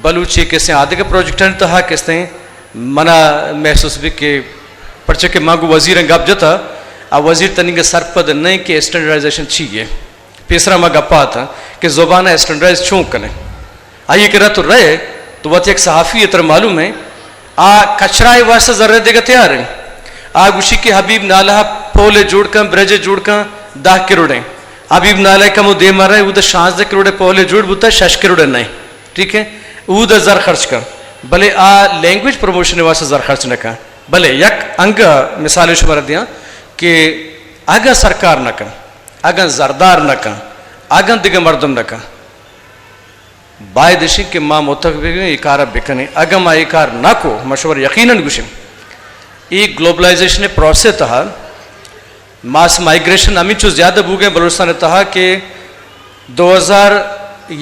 بلوچی کستیں آدگہ پروجیکٹانی تہا کستیں منا محسوس بی کہ پرچہ کہ ما گوں وزیریں گپ جتا، آ وزیر تنیگہ سرپد نہیں کہ اسٹینڈرڈائزیشن چی ہے۔ پیسرا ما گپا اتاں کہ زبان اسٹینڈرڈائز چون کنیں۔ آئی کرا تو رہے تو وت یک صحافی ء ترا معلوم ہے، آ کچرائے واسطہ زر دیگا تیار ہیں۔ آ گوشی کہ حبیب نالہ پول جوڑ کن، برج جوڑ کن، دہ کروڑ ہیں۔ حبیب نالہ کمو دیم رہے، اود شانزدہ کروڑ پول جوڑ بوتا، شش کروڑ نہیں۔ ٹھیک ہے، اود زر خرچ کن، بلے آ لینگویج پروموشن واسطہ زر خرچ نہ کن۔ بلے یک انگ مثال شمارا دیاں کہ اگاں سرکار نہ کن، اگاں زردار نہ کن، اگاں دگہ مردم نہ کن، باید اشیں کہ ما متفق بگیں، اے کار بکنیں۔ اگاں ما اے کار نہ کو، ما شمار یقیناً گوشیں، اے گلوبلائزیشن پروسیس تہا ماس مائیگریشن ہمینچو زیادہ بوگیں بلوچستان تہا کہ دو ہزار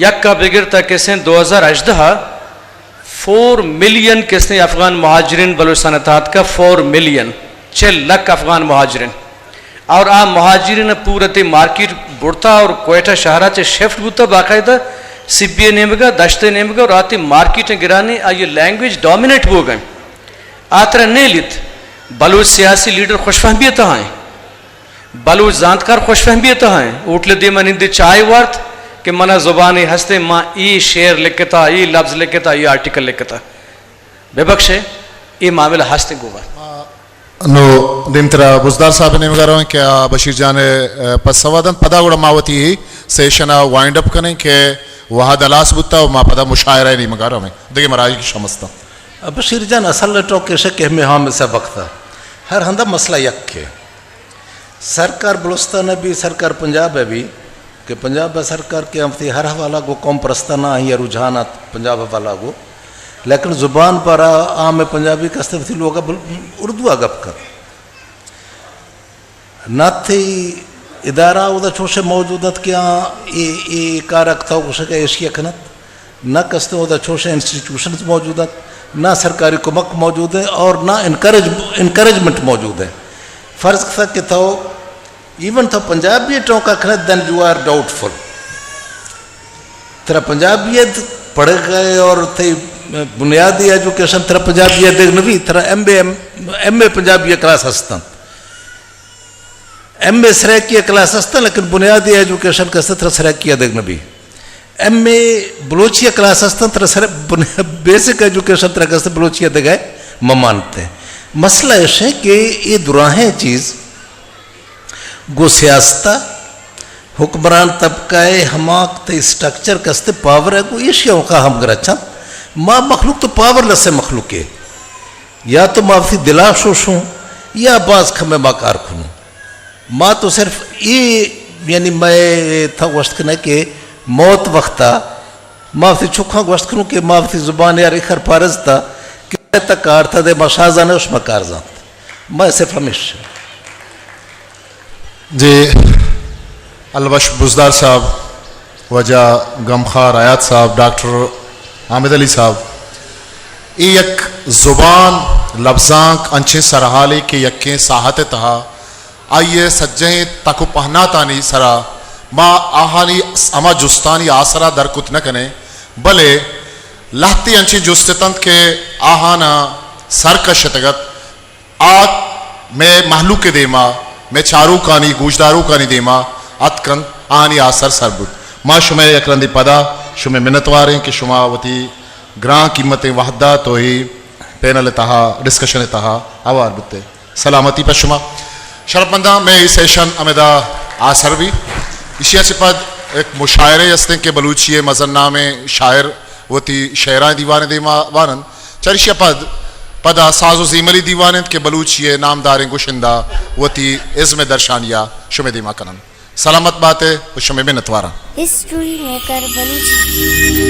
یک کا بگر تا کسیں دو ہزار ہژدہ فور ملین کسیں افغان مہاجرین بلوچستان تہا اتکا، فور ملین، چل لکھ افغان مہاجرین۔ اور آ مہاجرین پورا تی مارکیٹ بڑتا اور کوئٹہ شہرا چہ شفٹ بوتا، باقاعدہ سبی نیمگا، دشت نیمگا اور آتی مارکیٹ گرانی آئی لینگویج ڈومینیٹ بوگئے۔ آ ترا نیلیت۔ بلوچ سیاسی لیڈر خوش فہمی تہا ہیں، بلوچ زانتکار خوش فہمی تہا ہیں، ہوٹل دیما نندی چائے وارت کہ منا زبانی ہستے، ما ای شعر لکھتا، ای لفظ لکھتا، ای آرٹیکل لکھتا۔ ببخشے، اے معاملہ ہستیں گوما۔ نو دیمترا بزدار صاحب نیمگا رویں کہ آ بشیر جان ء پسوا دنت، پدا گڑا ما وتی سیشن ء وائنڈ اپ کنیں کہ وہد ہلاس بوتا و ما پدا مشاعرہ نیمگا رویں۔ دگہ مرائی شمستاں۔ بشیر جان، اصل ٹوک ایش کہ ہمیں ہاں میں سے وقت ہے۔ ہر ہندا مسئلہ یک ہے۔ سرکار بلوچستان ء بی، سرکار پنجاب ء بی، کہ پنجاب ء سرکار کہ ہم وتی ہر حوالہ گو قوم پرستانہ آئی ء رجحانات پنجاب حوالہ گو، لیکن زبان پر عام پنجابی کستے وتی لوگ ء بل-، اردو ء گپ کن۔ نہ تئی ادارہ اودا چوشے موجود انت کہ آ اے، اے کارک تو گوشگ ء ایشی ء کنت۔ نہ کستیں اودا چوشیں انسٹیٹیوشنز موجود انت، نہ سرکاری کمک موجود ہے اور نہ انکریج، انکریجمنٹ موجود ہے۔ فرض کسا کہ تو، ایون تو پنجابی ٹونکا کھنے، then you are doubtful۔ ترا پنجابی پڑھے گئے اور تئی بنیادی ایجوکیشن ترا پنجابی دیگ نبی، ترا ایم اے، ایم اے پنجابی کلاس ہستن۔ ایم اے سرائیکی کلاس ہستن، لیکن بنیادی ایجوکیشن کسے ترا سرائیکی دیگ نبی۔ ایم اے بلوچی کلاس ہستن، ترا سر-، بن-، بیسک ایجوکیشن ترا کسے بلوچی دیگ ممانتے۔ مسئلہ ایش ہے کہ یہ دراہیں چیز گو سیاست، حکمران طبقہ ہے، ہما تے اسٹرکچر کستے پاور ہے، گو ایشی اوقا ہم گرچن۔ ما مخلوق تو پاور لیس مخلوق ہے۔ یا تو ما وتی دلا شوشوں یا باز کمے ما کار کنوں۔ ما تو صرف اے، یعنی مئے تھا گوشت کنے کہ موت وقتا ما وتی چکاں گوشت کنوں کہ ما وتی زبان یار اخر پارزتا کہ تک کار تھا دے ما شاہ زانے اش ما کار زانت۔ ما صرف ہمیش۔ جی، البش بزدار صاحب، واجہ غمخوار حیات صاحب، ڈاکٹر حامد علی صاحب، اے یک زبان، لبزانک انچیں سرحالے کہ یکیں ساہت ء تہا آئی ء سجہیں تک و پہناتانی سرا ما آہانی ہما جستانی آسرا در کت نہ کنیں، بلے لہتے انچیں جست اتنت کہ آہانا سر کشتگ ات۔ آ مئے مہلوک ء دیما، مئے چاروکانی، گوشداروکانی دیما اتکنت، آنی آسر سر بوت۔ ما شمئے یک رندی پدا شمئے منتوار ایں کہ شما وتی گران قیمتیں وھد ءَ تو اے پینل ءِ تہا، ڈسکشن ءِ تہا ہوار بوتے۔ سلامتی پہ شما۔ شرپمنداں، مئے اے سیشن ہمدا آسر بی۔ ایشی ءَ چہ پد یک مشاعرے ہستیں کہ بلوچی ءِ مزن نامیں شاعر وتی شعراں دیوان ءِ دیما وانن۔ چریشی ءَ پد، پدا ساز و زیملی دیوان انت کہ بلوچی ءِ نامداریں گشندہ وتی ازم ءِ درشانی ءَ شمئے دیما کنن۔ سلامت بات ئے و شمئے منتواراں۔ History maker Balochi.